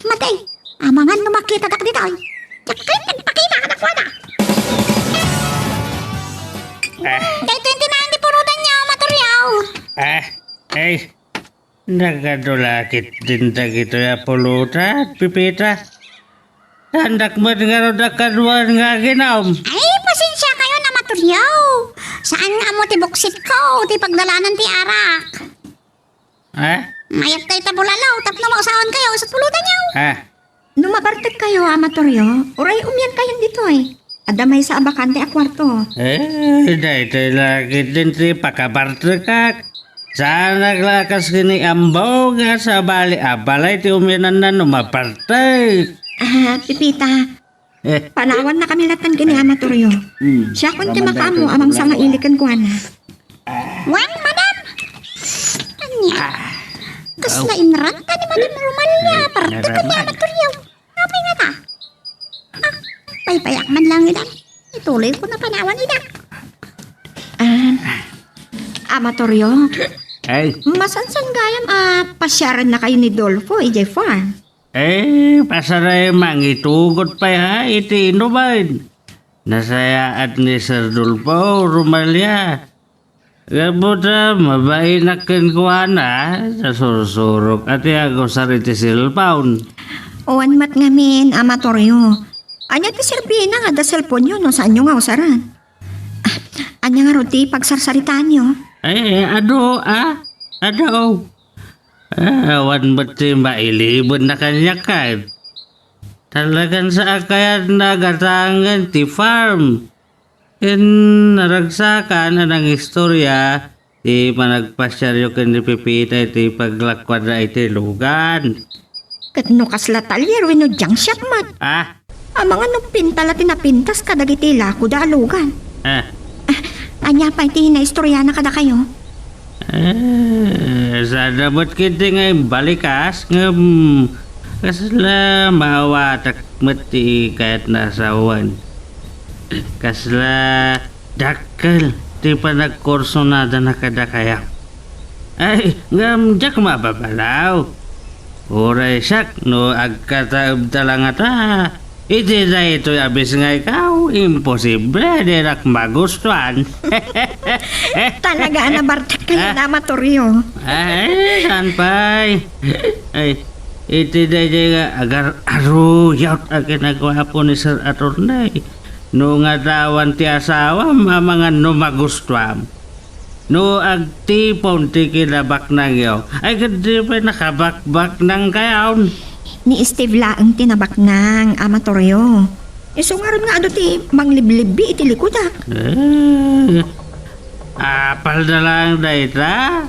Matay, amangan no makitadak ditoy. Diak kayat nagpakita kadakuada. Eh. Daytoy ti nayan ti pulotanyo, Ama Torrio. Eh, eh. Nakadula ketdin dagitoy a pulutan, Pepita. Saandak met ngarud a kaduan nga aginum. Ay, pasensiakayon, Ama Torrio. Saan nga ammo ti buksit ko, ti pagdalanan ti arak. Ha? Mayat tayo ta bulalo, tapno mausawan kayo, isu ti pulutanyo. Ha? No mabartekkayo, Ama Torrio, uray umiankayon ditoy. Adda maysa a bakante a kuarto. Eh, daytoy la ketdin ti pakabartekak. Saanak la a kas ken ni Ambo nga sabali a balay ti umiananna no mabartek. Ah, Pepita, eh, panawannakami latta ken ni Ama Torrio. Hmm. Siakon ti makaammo a mangsangaili kenkuana. Wen, madam! Ania? Kasla inranta ni Madam Romalia, parte ken ni Ama Torrio. Apay ngata? Ah, paypayak man lang ida. Ituloy ko na panawan ida. Ah, Ama Torrio. Ay. Masansan gayam a pasiarannakayo ni Dolfo idiay farm. Eh, pasaray mangitugot pay ha iti inuman. Nasayaat ni Sir Dolfo, Romalia. Gapu ta mabainak kenkuana, nasursurok a ti agusar iti cellphone. Wen met ngamin, Ama Torrio. Ania ti serbina nga adda cellphone-yo no saanyo nga usaren? Ah, ania ngarud ti pagsarsaritaanyo? Ay, adu, ah? Adu. Ah, awan met ti mailibenna kaniak, kayat. Talagan sa a kayatna gatangen ti farm. Ken naragsakan a nangistoria ti panagpasiaryo ken ni Pepita iti paglakuadda iti lugan. Ket no kasla talyer wenno junk shop met? Ah? Amangan no pinta la ti napintas kadagiti lakoda a lugan. Ah. Ah, ania pay ti naistoriana kadakayo? Eh, sada met ketdi nga imbalikas, ngem kasla maawatak met ti kayatna a sawen. Kasla dakkel ti panagkursunadana kadakayo. Ay, ngem diak mababalaw. Uray siak no agkataebta la ngata iti daytoy a bisngayko, imposible a dinak magustuan. Talaga a nabartekkayo, Ama Torrio. Ay, saan pay? Ay, iti daydiay nga agar-aruyot a kinaguapo ni Sir Attorney. No ngata awan ti asawam, amangan no magustuam. No agtipon ti kinabaknangyo, ay, ket di pay nakabakbaknangkayon. Ni Steve laeng ti nabaknang, Ama Torrio. Isu ngarud nga adu ti mangliblibbi iti likudak. Eh, apalda laeng dayta?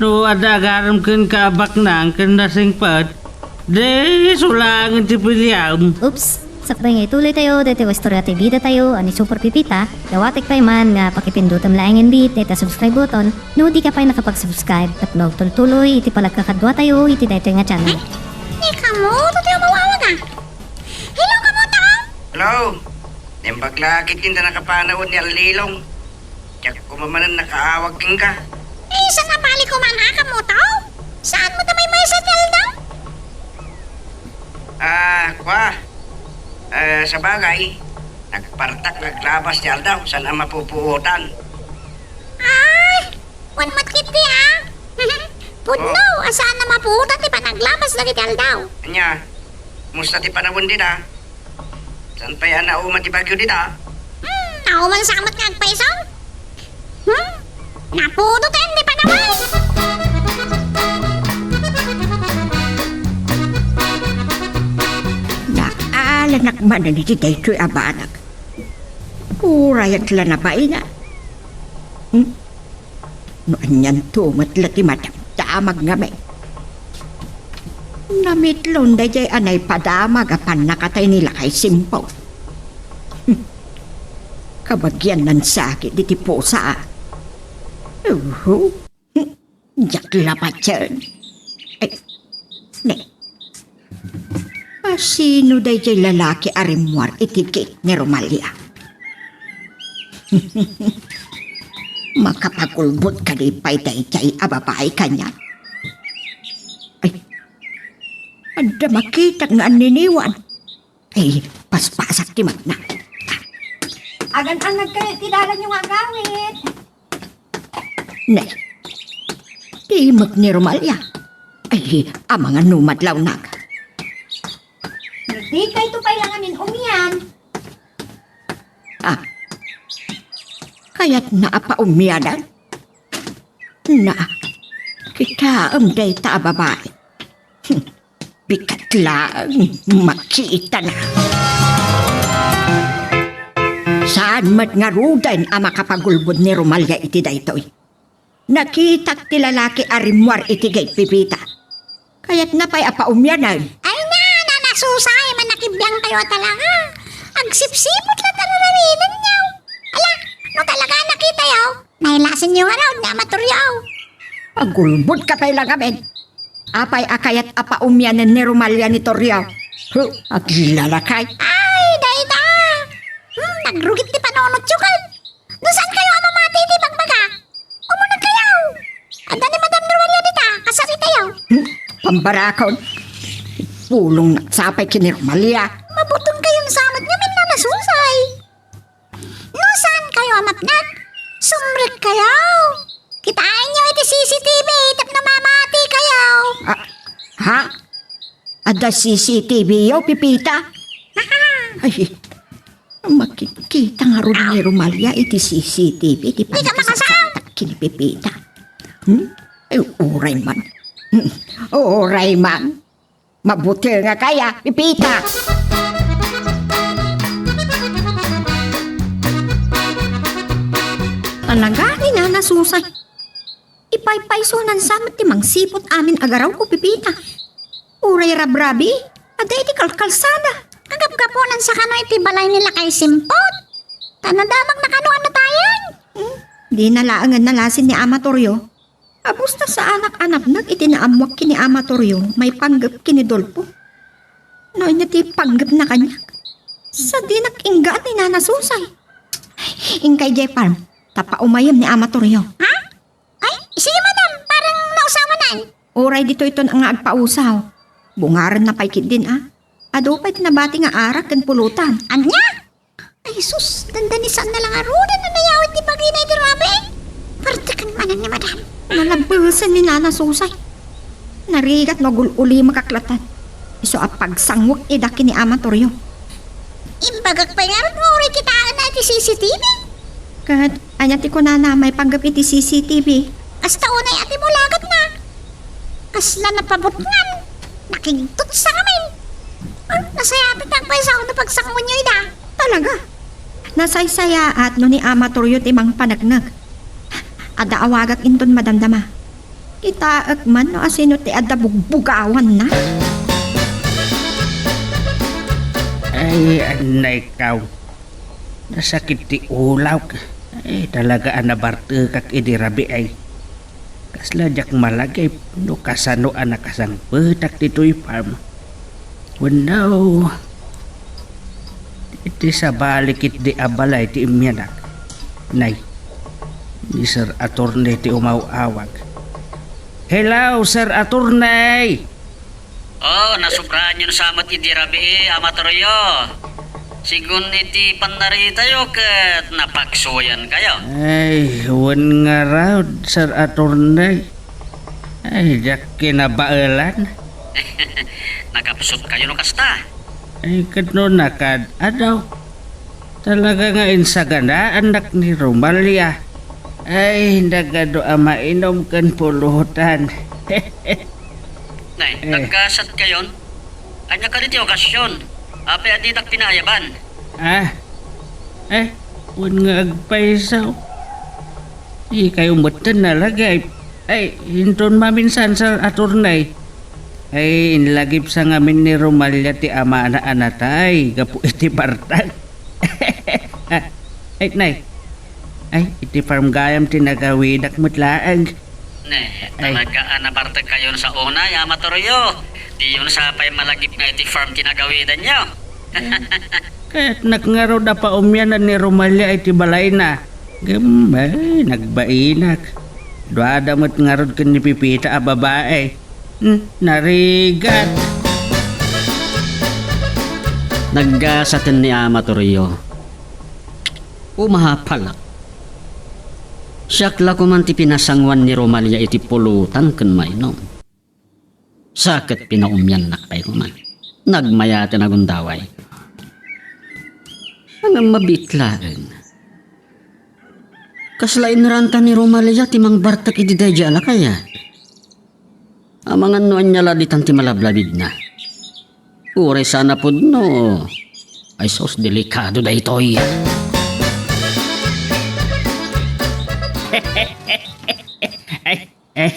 No adda agarem ken kabaknang ken nasingpet, di isu laeng ti piliam. Oops! Sakbay nga ituloy tayo daytoy a istorya ti bida tayo a ni Super Pepita, dawatek pay man nga pakipindutem laengen dayta subscribe button no di ka pay nakapag-subscribe tapno agtultuloy iti panagkakadua tayo iti daytoy nga channel. Ni kamoto ti umawawag, ah. Hello, kamoto! Hello! Naimbag la ketdin ta nakapanawen ni Allilong. Diak koma manen nakaawag kenka. Ay, sangabali koma, a, kamoto? Saan met a may sa ti aldaw? Ah, kwa. Eh, sabagay, nagpartak nga aglabas ti aldaw, saan a mapupuotan. Ay, wen met ketdi, a. Pudno, Oh. a saan a mapuotan ti panaglabas dagiti aldaw. Ania, kumusta ti panawen dita? Saan pay a nauma ti bagyo dita? Hmm, nauman sa met nga agpaiso? Hmm, napudoten ti panawen. Naalanak manen iti daytoy a banag. Uray at la nabaina. Hmm? No anianto met la ti madamdamag ngamin. Namitlon daydiay a naipadamag a pannakatay ni Lakay Simpo. Hmm. Kabagian nansakit diti pusa. Uhu. Hmm. Diak lapaten. Ay, ne. Asino daydiay lalaki a rimmuar iti gate ni Romalia? Makapagulbod kadi pay daydiay a babai kaniak? Ay, adda makitak nga anniniwan. Ay, paspasak ti magna. Agan-annag kayo ti dalanyo nga agawid. Ne, timek ni Romalia. Ay, amangan no madlawnak. Dikayto pay la ngamin umian. Ah, kayatna a paumianan? Na, kitaem dayta a babai. Hmm, bigat laeng makitana. Saan met ngaruden a makapagulbod ni Romalia iti daytoy? Nakitak ti lalaki a rimmuar iti gate, Pepita. Kayatna pay a paumianan. Ay na, Nana Susay, manakibiangtayo talaga. Agsipsiput la tararaminenyo. Ala, no talaga nakitayo, nailasinyo ngarud ni Ama Torrio. Agulbodka pay la ngamin. Apay a kayat a paumianen ni Romalia ni Torrio? Huh, aglalakay. Ay, dayta. Hmm, nagrugit ti panunotyo ken. No saan kayo a mamati iti bagbaga, umuneg kayo. Adda ni Madam Romalia dita, kasaritayo. Hmm, pambarakon. Pulong nagsapay ken ni Romalia. Mabuton kayon sa met ngamin, Nana Susay. No saan kayo a mapnek, sumrek kayo. Kitaenyo iti C C T V tapno mamati kayo. Ah, ha? Adda C C T V yo, Pepita? Ay, makikita ngarud ni Romalia iti C C T V ti pannakasakit ken ni Pepita. Hmm? Ay, uray man. Hmm, uray man. Mabutengak aya, Pepita. Talaga ni Nana Susay. Ipaypaysonan sa met ti mangsiput amin a garawko, Pepita. Uray rabrabi, adda iti kalkalsada. Agapgapunan sa kano iti balay ni Lakay Simpot. Ta nadamagna kano a natayen. Hmm? Dina laengen nalasin ni Ama Torrio. Abusta sa anak a napnek iti naammoak ken ni Ama Torrio maipanggep ken ni Dolfo. No ania ti panggepna kaniak? Sadinak inggaan ni Nana Susay. Inkay jay farm, ta paumayem ni Ama Torrio. Ha? Ay, sige, madam, parang nausawanan. Uray ditoyton nga agpausaw. Bungarenna pay ketdin, a. Adu pay ti nabati nga arak ken pulutan. Ania? Ay, sus, dandani saan na lang aruden a nayawid ti bagina iti rabii. Parte ken manen ni madam. Nalabesen ni Nana Susay. Narigat no agul-ulimek ak latta. Isu a pagsangwek ida ken ni Ama Torrio. Imbagak pay ngarud nga uray kitaenna iti C C T V. Ket ania ti kunana maipanggep iti C C T V? Kasta unay a ti mulagatna. Kasla napabutngan. Nakigtot sa ngamin. Ah, nasayaat ti agpayso no pagsangwenyo ida. Talaga? Nasaysayaat no ni Ama Torrio ti mangpaneknek. Adda awagak inton madamdama. Kitaek man no asino ti adda bugbugawanna. Ay, anay kaw. Nasakit ti ulawk. Ay, talaga a nabartekak idi rabii ay. Kasla diak malagip no kasano a nakasangpetak ditoy farm. Wenno, iti sabali ketdi a balay ti immianak. Nay, ni Sir Attorney ti umaw-awag. Hello, Sir Attorney! Oh, nasubraanyon sa met idi rabii, Ama Torrio. Sigun iti pannaritayo ket napagsuayankayo. Ay, wen ngarud, Sir Attorney. Ay, diak kinabaelan. Nakapsutkayo no kasta. Ay, ket no nakad-adaw. Talaga nga insaganaanak ni Romalia. Ay, nagadu a mainom ken pulutan. Nay, Eh. nagkasatkayon? Ania kadi ti okasyon? Apay a ditak pinaayaban? Ah? Eh, wen nga agpayso. Ikayo metten nalagip. Ay, inton maminsan, Sir Attorney. Ay, inlagipsa ngamin ni Romalia ti amana a natay gapu iti bartek. Ah, ay, nay. Ay, iti farm gayam ti nagawidak met laeng. Ne, Ay. Talaga a nabartekkayon sa unay, Ama Torrio. Diyon sa pay malagip nga iti farm ti nagawidanyo. Kayatnak ngarud a paumyanan ni Romalia iti balayna. Ngem, ay, nagbainak. Duada met ngarud ken ni Pipita a babae. Hmm, narigat. Naggasaten ni Ama Torrio. Umapalak. Siak la koman ti pinasanguan ni Romalia iti pulutan ken mainom. Sa ket pinaumyannak pay koman. Nagmayaten a gundaway. Ngem mabiit laeng. Kasla inranta ni Romalia ti mangbartek idi daydiay a lakaya. Amangan no ania la ditan ti malablabidna. Uray saan a pudno. Ay sus, delikado daytoy. Ay,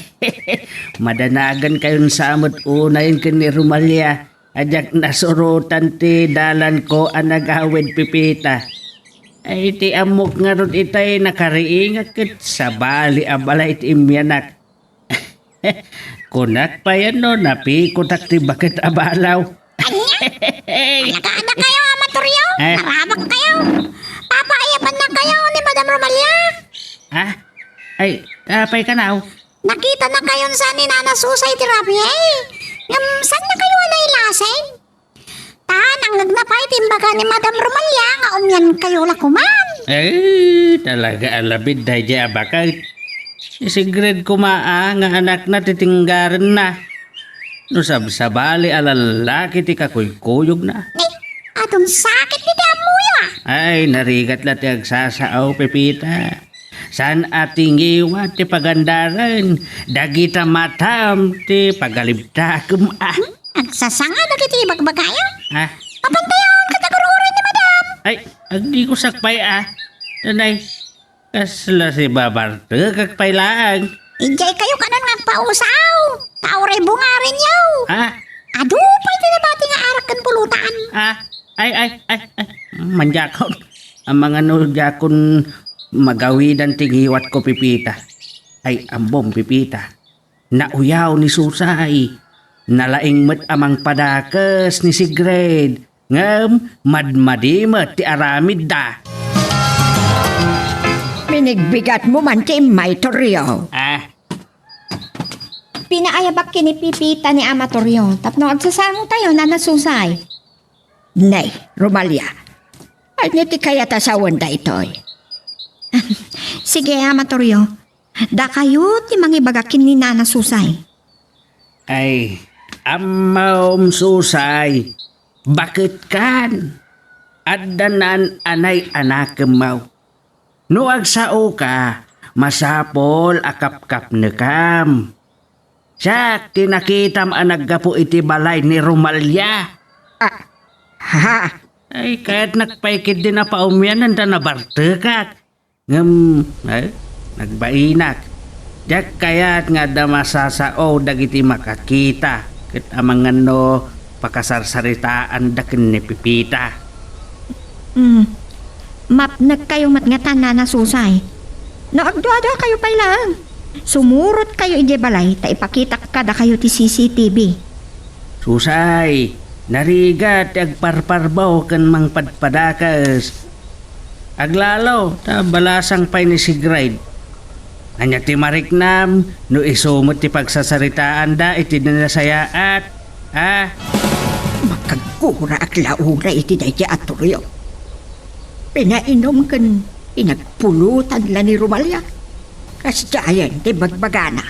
madanagan kayon sa met unayen ken ni Romalia. A diak nasurotan ti dalanko a nagawid, Pipita. Ay, ti ammok ngarud itay nakariingak ket sabali a balay ti immianak. Kunak pay a no napikutak ti baket a balaw. Ania? Talaga a kayo, Ama Torrio? Eh? Narabak kayo. Papaayabannakayo ni Madam Romalia? Ha? Ay, apay kanaw? Nakitanakayon sa ni Nana Susay ti rabii. Ngem, saannakayo a nailasin? Ta, nangngegna pay ti imbaga ni Madam Romalia nga umyankayo la koman. Eh, talaga a labid daydiay a baket. Isigred koma a nga anakna ti tinggarenna. No sabsabali a lallaki ti kakuykuyogna. Eh, adun sakit ti ammoyo, a. Ay, narigat la ti agsasao, Pepita. Saan a ti ngiwat ti pagandaren dagita matam ti pagalibtakem, a. Hmm? Agsasanga dagiti ibagbagayo? A? Mapantayon ket agur-uray ni Madam. Ay, agdikosak pay, a. Tanay, kasla sibabartekak pay laeng. Idiay kayo kanon nga agpausaw. Ta uray bungarenyo. A? Adu pay ti nabati nga arak ken pulutan. A? Ay, ay, ay, ay. Mandiakon. Amangan no diakon magawidan ti ngiwatko, Pipita. Ay, ammom, Pipita. Nauyaw ni Susay. Nalaing met a mangpadakes ni Sigred. Ngem madmadi met ti aramidda. Minigbigatmo man ti immay, Torrio. A? Pinaayabak ken ni Pipita ni Ama Torrio tapno agsasangotayo, Nana Susay. Nay, Romalia. Ania ti kayat a sawen daytoy? Sige, Ama Torrio. Dakayo ti mangibaga ken ni Nana Susay. Ay, ammom, Susay. Baketkan. Adda naan-anay a nakemmaw. No agsaoka, masapul a kapkapnekam. Siak ti nakitam a naggapu iti balay ni Romalia. A, ha? Ay, kayatnak pay ketdin a paumyanan ta nabartekak. Ngem, ay, nagbainak. Diak kayat nga adda masasao dagiti makakita ket amangan no pakasarsaritaanda ken ni Pepita. Mm. Mapnekkayo met ngata, Nana Susay. No agduaduakayo pay laeng, sumurotkayo idiay balay ta ipakitak kadakayo ti C C T V. Susay, narigat ti agparparbaw ken mangpadpadakes. Aglalo, ta balasang pay ni Sigrid. Ania ti mariknam no isu met ti pagsasaritaanda iti nasayaat? Ha? Makagkuraak la uray iti daydi a Toryo. Pinainum ken pinagpulutan la ni Romalia. Kasdiayen ti bagbagana.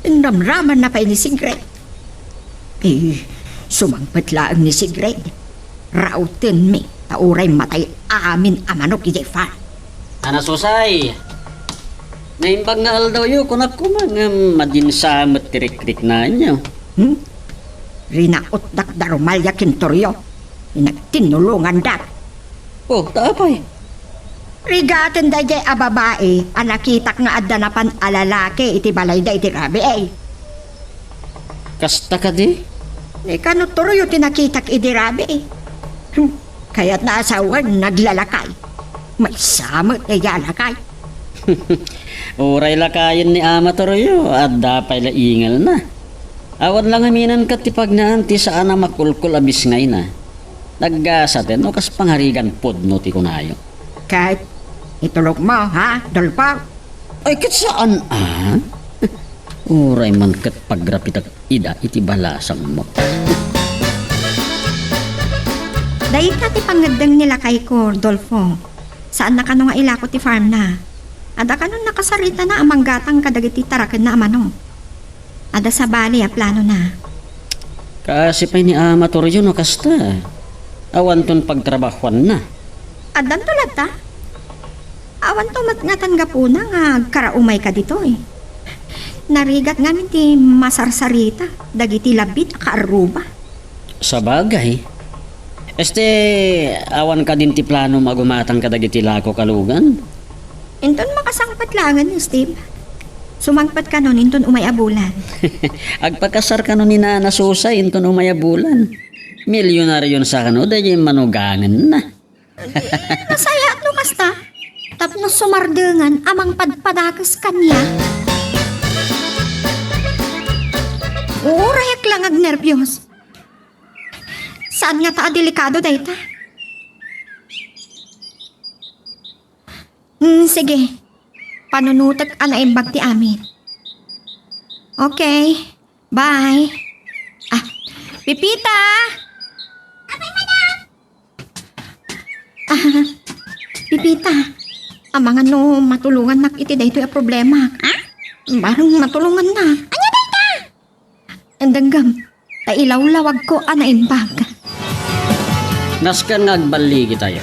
Inramramanna pay ni Sigrid. Eh, sumangpet laeng ni Sigrid. Rauten mi ta uray matay amin a manok idiay farm. Ana Susay, naimbag nga aldawyo, kunak koma ngem madinsa met ti rikriknaenyo. Hmm? Rinautdak da Romalia ken Toryo. Inagtinnulongandak. Oh, ta apay? Rigaten daydiay a babai a nakitak nga adda napan a lalaki iti balayda iti rabii. Kasta kadi? Ni kano Toryo ti nakitak idi rabii. Hmm, kayatna a sawen naglalakay. Maysa met daydiay a lakay. Uray lakayen ni Ama Toryo, adda pay la ingelna. Awan la ngamin ket ti pagnaan ti saan a makulkol a bisngayna. Naggasaten no kas pangarigan pudno ti kunayo. Ket itulokmo, ha, Dolfo? Ay, ket saan, a? Uray man ket pagrapitak ida iti balasangmo. Dayta ti pangngeddeng ni lakayko, Dolfo. Saanna kano nga ilako ti farmna. Adda kanon nakasaritana a manggatang kadagiti tarakenna a manok. Adda sabali a planona. Kaasi pay ni Ama Toryo no kasta. Awanton pagtrabahuanna. Addanto latta? Awanto met ngamin gapuna nga agkaraumayka ditoy. Narigat ngamin ti masarsarita dagiti labbit a kaarruba. Sabagay. Este, awan kadin ti planom a gumatang kadagiti lako a lugan? Inton makasangpet laengen, Steve. Sumangpet kanon inton umay a bulan. Agpakasar kano ni Nana Susay inton umay a bulan. Milyonarionsa kano daydiay manugangenna. Nasayaat no kasta. Tapno sumardengan a mangpadpadakes kaniak. Uray, agnerbios. Saan ngata a delikado dayta? Hmm, sige. Panunotek a naimbag ti amin. Okay. Bye. Ah, Pepita! Apay, madam? Ah, Pepita, amangan no matulongannak iti daytoy a problema. Ha? Bareng matulongannak. Ania dayta? Denggem, ta ilawlawagko a naimbag. Nasken nga agballigitayo.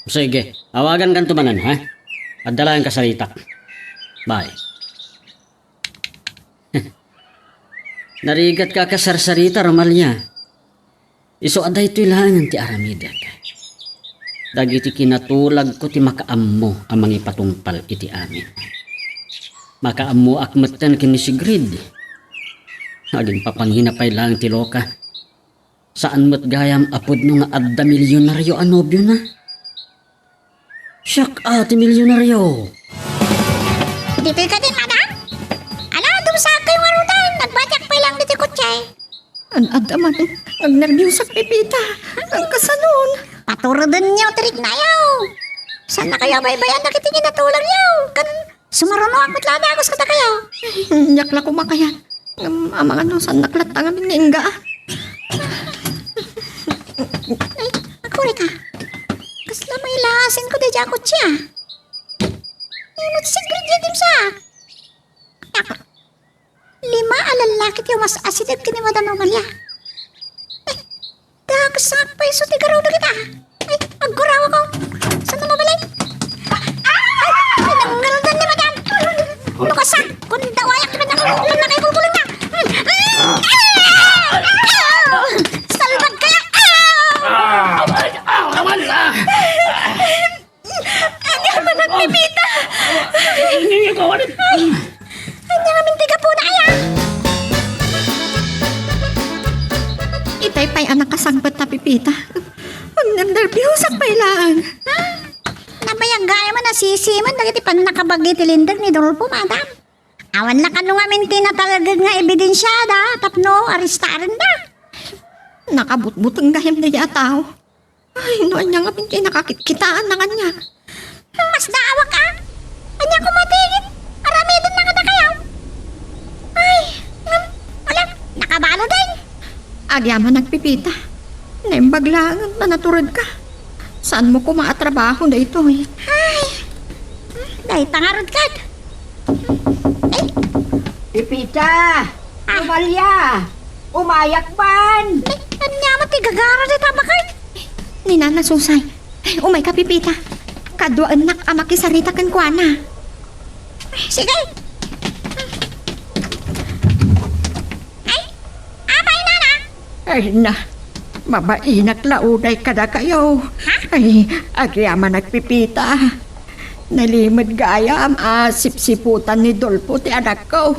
Sige, awagankanto manen, ha? Adda laeng kasaritak. Bye. Narigatka a kasarsarita, Romalia. Isu a daytoy laengen ti aramidek. Dagiti kinatulagko ti makaammo a mangipatungpal iti amin. Makaammoak metten ken ni Sigrid. Agimpapangina pay laeng ti loka. Saan met gayam a pudno nga adda milionario a nobiona. Siak a ti milionario. Ditoy kadin, madam? Ala, dumsakkayo ngaruden. Nagbatiak pay laeng ditoy kotse. An-adda man, agnerbiosek, Pepita. Agkasanon? Paturedenyo ti riknayo. Saannakayo a baybayan dagiti kinatulagyo. Ken sumarunoak met la a dagus kadakayo. Diak la koma kayat. Ngem amangan no saannak latta ngamin nga inggaan. Ay, agkurika. Kasla mailasinko daydiay a kotse, a. Ay, met Sigrid, dimsa. Lima a lallaki ti umas-asideg ken ni Madam Romalia. Eh, dagus nga payso ti garaw dagita. Ay, aggurawakon. Saan na mabalin? Ah! Ay, pinanggaldan ni Madam. No kasta, kun dawayak ti pannakakulkuling na. Salbag kaya. Ah! Ah! Ah! Ah! Ania man a Pepita? Ania ngamin ti gapuna aya? Itay pay a nakasangpet a Pepita. Agnernerbiosek pay laeng. Nabayag gayam a nasisimen dagiti pannakabagi ti linteg ni Dolfo, madam. Awan la kano ngamin ti natalged nga ebidensiada tapno arestarenda. Nakabutbuteng gayam daydiay a tao. Ay, no ania ngamin ti nakakitkitaanna kaniak. Masdaawak a. Ania koma ti aramidennaka kadakayo? Ay, ngem, wala, nakabaludeng. Agyamanak, Pepita. Naimbag laeng ta naturedka. Saanmo koma a trabaho daytoy? Ay, dayta ngarud kad. Ay. Pepita! Ah. Amalia! Umayak man! Ay, ania met ti gagara dayta a bakay? Ni Nana Susay. Umayka, Pepita. Kaduaennak a makisarita kenkuana. Sige. Ay, apay, Nana? Ay na, mabainak la unay kadakayo. Ha? Ay, agyamanak, Pepita. Nalimed gayam a sipsiputan ni Dolfo ti anakko.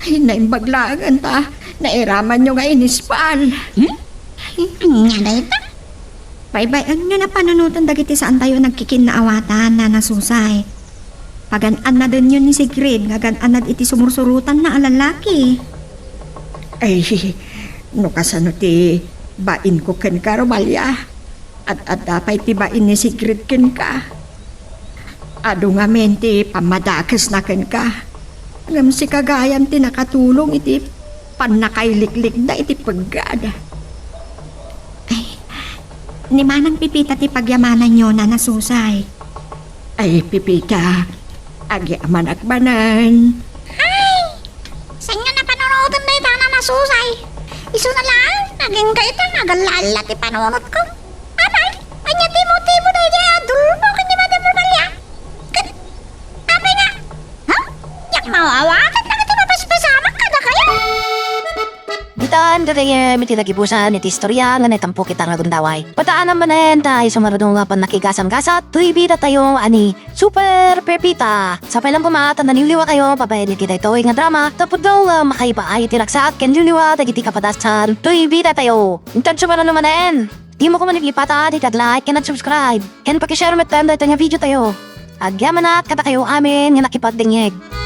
Ay, naimbag laeng ta nairamanyo nga inispal. Hmm? Ania dayta? Baybay-enyo a panunoten dagiti saantayo a nagkikinnaawatan, Nana Susay. Pagan-annadenyo ni Sigrid nga agan-annad iti sumursurotanna a lalaki. Ay, no kasano ti bainko kenka, Romalia? Ad-adda pay ti bain ni Sigrid kenka. Adu ngamin ti pammadakesna kenka. Ngem sika gayam ti nakatulong iti pannakailiklikda iti peggad. Ay, ni Manang Pepita ti pagyamananyo, Nana Susay. Ay, Pepita, agyamanak manen. Ay, saanyo a panunoten dayta, Nana Susay. Isuna laeng, agingga ita nga agalla-alla ti panunotko. Apay, ania ti motibo daydi a Dolfo ken ni Madam Romalia? Ket, apay nga, ha? Diak maawatan dagiti mapaspasamak kadakayo. Ditan gagayyem iti nagibusan iti istoria nga naitampo kita nga gundaway. Padaanam manen ta isu ngarud nga pannakigasam-gasat toy bidatayo a ni Super Pepita. Sapay lang koma ta naliwliwatayo babaen iti daytoy nga drama, ta pudno nga makaibaay iti ragsak ken liwliwa dagiti kapadasan toy bidatayo. Intanto manen, dimo koma lipatan ti ag-like ken ag-subscribe, ken paki-share metten daytoy nga videotayo. Agyamanak kadakayo amin nga nakipagdengngeg.